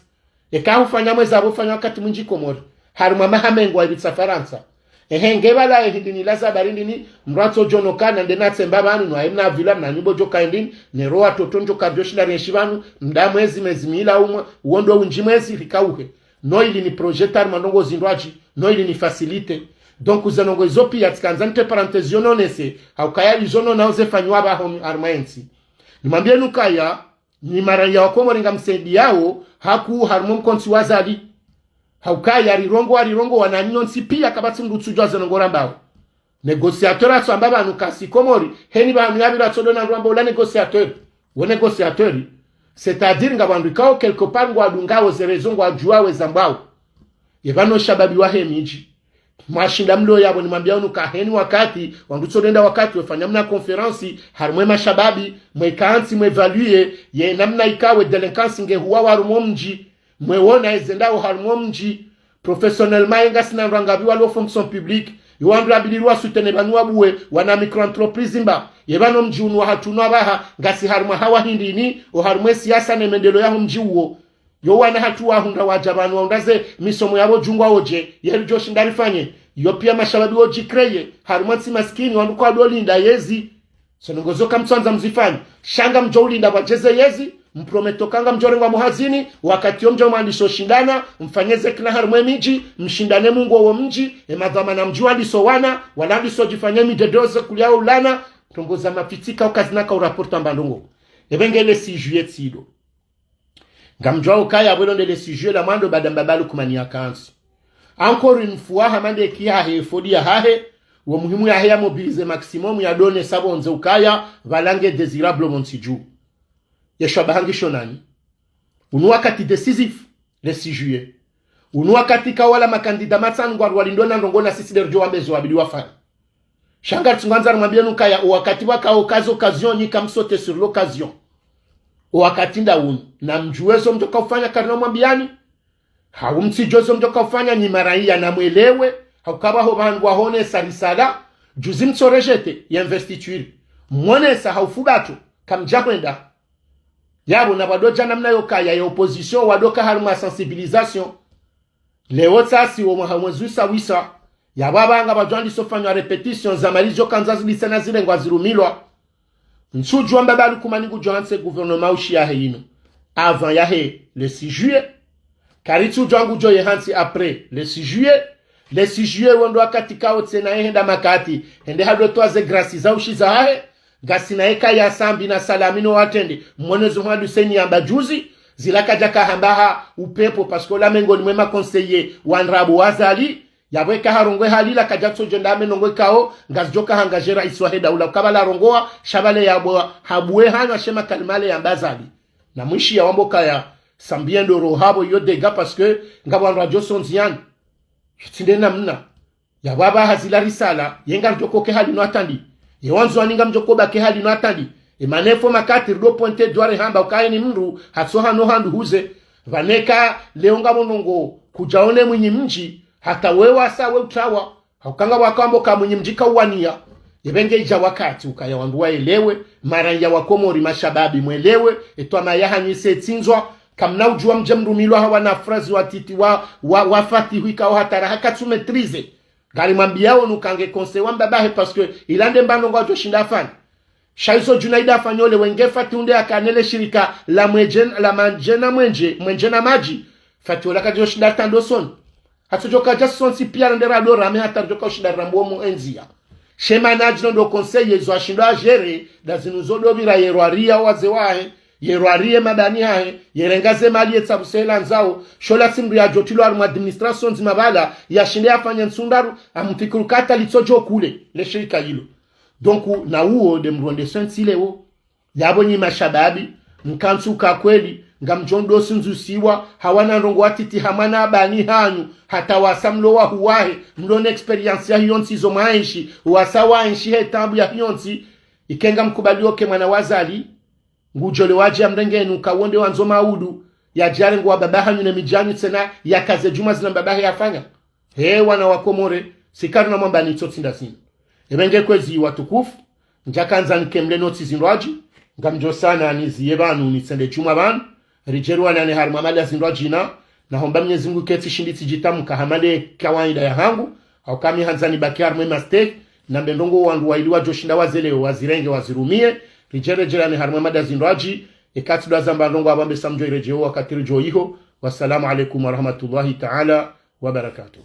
Eka hufanya mwezi apvo fanya wakati mwindji Komori. Harumwa maha mengo wa ipvitsa Farantsa. Ehe, nge pvala ye hindri ni laza bari ndini, mdru atso djo no kana nde na tsemba pvanu, no ayi mna vila mna nyumba djo ka ndini, ne rowa toto ndjo ka djo shinda renshi pvanu, mda mwezi, mezi mila umwe, uwo ndo undji mwezi, rika uhe. No ili ni projet harumwa ndrongo zindrwadji, no ili ni facilité. Donc, ze ndrongo izo pia tsikandza nte parenthèse yo nonese, haukaya izo no nao ze fanywa pvaho harumwa entsi. Nimwambiye nukaya, ni maraya wa Komori ngamsaidiyawo, haku harumwa mkontsi wa Azali. Haukaya rirongowa, rirongowa na nyontsi pia kapvatsi mdru utsudjuwa ze ndrongo rambawo. Négociateur atso amba pvanu kasi Komori, heni pvanu ya pvira tsodo na ndru amba ula négociateur. Wo négociateur. C'est-à-dire ngapvo wandru ikao quelque part ngwadungawo ze raison ngwadjuwawo eza mbwawo. Ye pvanu shababi wahe midji. Mwashinda mlo yapvo nimwambiya unu ka heni wakati, wandru tsodo enda wakati, wefanya mna conférence, harumwa mashababi, mwekantsi, mwe évaluer, ye namna ikawo ye délinquance nge huwawo harumwa mdji, mwe wona eze ndawo harumwa mdji, professionnellement ye ngasina ndru ngapvi walo fonction publique, yo wandru yabidi riwa soutenir pvanu wabuwe, wana micro-entreprise mba, ye pvanu mdji unu wahatru unu apvaha, ngasi harumwa hawa hindri ni, o harumwa siasa ne mendelo yaho mdji uwo. Yo wana hatru wahundra wadja pvanu wahundra ze misomo yapvo djungwa wodje, ye ridjo shinda rifanye, yo pia mashababi wodji créer, harumwa ntsi masikini, wandru kwado linda yezi. Ze ndrongo zo kamtsandza mzifanye. Sha ngamdjo ulinda pvwadje ze yezi, mprometo ka ngamdjo rengwa mhazini, wakati yo mdjo mwandiso shindana, mfanye ze kina harumwa emidji, mshindane mungo wo mdji, emadhwamana mdji wandiso wana, wala ndiso djifanye midjedo ze kuliya ulana, ndrongo za mafitsika ukazina ka uraporta mba ndrongo. Epvenge le six juillet tsido. Ngamdjuwa ukaya pvwelo nde le six juillet la mwando baada mbaba Lukumani yakantsi. Encore une fois, hama nde ki hahe, fodi yahahe, wo muhimu yahe ya mobiliser maximum ya donner sa pvondze ukaya, pvala nge désirable pvontsi dju. Yesho abahangisho nani? Unu wakati décisif, le six juillet. Unu wakati ka wala makandida matsanu ngwari walindo na ndrongo na sisi nde ridjo wambe zo wabidi wafanye. Sha ngaritsi ngwandzo rimwambiye nukaya, o wakati pvwaka occasion, occasion, nyi kamsaute sur l'occasion. O wakati nda unu. Na mdjuwe zo mdjo ka ufanya karina umwambiyani. Hau mtsidjuwe zo mdjo ka ufanya nyi maraya na mwelewe. Hauka pvaho pvanu ngwahonesa risala. Juzi mtso rejeter ye investiture. Mwonesa hau fubato. Kamdja hwenda. Yapvo na pvwadodja namna yokaya ye opposition wadoka harumwa sensibilisation. Leo tsasi wo mwaha mwezi wisa wisa. Yapvo apvaha ngapvadjwandiso fanywa répétition za mali zidjo kandza zilise na zirengwa zirumilwa. Ntsudjuwa mbaba Lukumani ngudjo hantsi gouvernement ushi yahe yinu avant yahe le six juillet. Karitsudjuwa ngudjo ye hantsi après le six juillet. Le six juillet wo ndo wakati kao tsena ye henda makati hende hadotowa ze grâce za ushi zahahe. Ngasina yeka ya Sambi na Salami no watrende, mwenyezi Mhwali Hussein yamba juzi, zila kadja kahamba ha upepvo, parce que ola mengoni mwe ma conseillers wa ndrabo wa Azali, yapvo eka harongowa hali la kadja tsodjo ndame nongo ikao, ngazidjo kahanga je raisi wahe daula, ukapvala rongowa, sha pvale yapvo, habuwe hanywa she makalima le yamba Azali. Na mwishi ya wambo kaya, Sambi ye ndo roho hapvo iyo dega, parce que ngapvo wandru wadjo sondzi yani. Yo tsi nde namna. Yapvo apvaha zila risala, ye ngaridjo koke hali no atandi. Ye wandzuwani ngamdjo kobake hali no atandi. E mana efo makati rido pointer du doigt rihamba ukaya ni mndru, hatsoha no handru huze. Pvanu eka, leo ngapvo nongo, kudjaone mwinyi mdji, hata we wasa we utrawa. Hauka ngapvo wakao wambo ka mwinyi mdji kauwaniya. Ye pvenge idja wakati ukaya wandru waelewe, maranya wa Komori mashababi mwelewe, etwamaya hanyu ise etsindzwa, kamna udjuwa mdje mrumilwa hawa na frazi watiti wa, wa, wa Fatihu ikao hata raha katsu maîtriser. Ngarimwambiyao nuka nge conseil wa mbabahe parce que ila nde mbano ngwadjo shinda afanye. Sha izo Djunaida afanya ole wenge Fatihu nde yakana le shirika la mwenje, la manje na mwenje, mwenje na madji. Fatihu ola kadjo shinda tando soni. Hatsodjo kadja sontsi piya rende rado rame hata ridjo ka ushinda rambuwa mu enziya. She management ndo conseil yezo ashindo agérer, nda zinu zo ndo pvira yero ariya waze wahe, yero ariye mabani hahe, yerenga ze mali yetsapvuse elandzao, sho la tsi mndru yadjo tilwa harumwa administration ndzima pvala, yashinde yafanye ntsu ndraru, amfikiri uka hata litsodjo kule, le shirika lilo. Donc, na uwo nde mronde sontsi leo. Yapvo nyi mashababi, mkantsi uka kweli, ngamdjo ndo sindzusiwa, hawana ndrongo watiti hamwana abani hanyu, hata wasa mlo wahuwahe, mlo na expérience ya hiyo ntsi zo mwaenshi, wasa waenshi he taabu ya hiyo ntsi, ike ngamkubali oke mwana wa Azali, ngudjo le wadje amrenge enu ka wo nde wandzo maudu, yadje arenge wa baba hanyu ne midji yanyu tsena, yakaze djumwa zina mbabahe yafanya. He wana wa Komori, si karina mwamba ni tsotsi nda zinu. Epvenge kwezi watukufu, ndjakandza nikemle notsi zindrwadji, ngamdjo sana niziye pvanu nitsende djumwa pvanu, ridjeruwanane harumwa mada zindrwadji na, nahomba Mnyezi Mngu ketsi shindi tsidjitamuka hama le kawaida ya hangu, hauka mi handza nibaki harumwa e mastehi, nambe ndrongo wandru waili wadjo shinda wazelewe, wazirenge, wazirumiye, ridjeredjeane harumwa mada zindrwadji, eka tsi ndo wazamba ndrongo apvambe sa mdjo iredjeyo wakati ridjo iho. Wassalamu alaikum warahmatullahi taala wabarakatuh.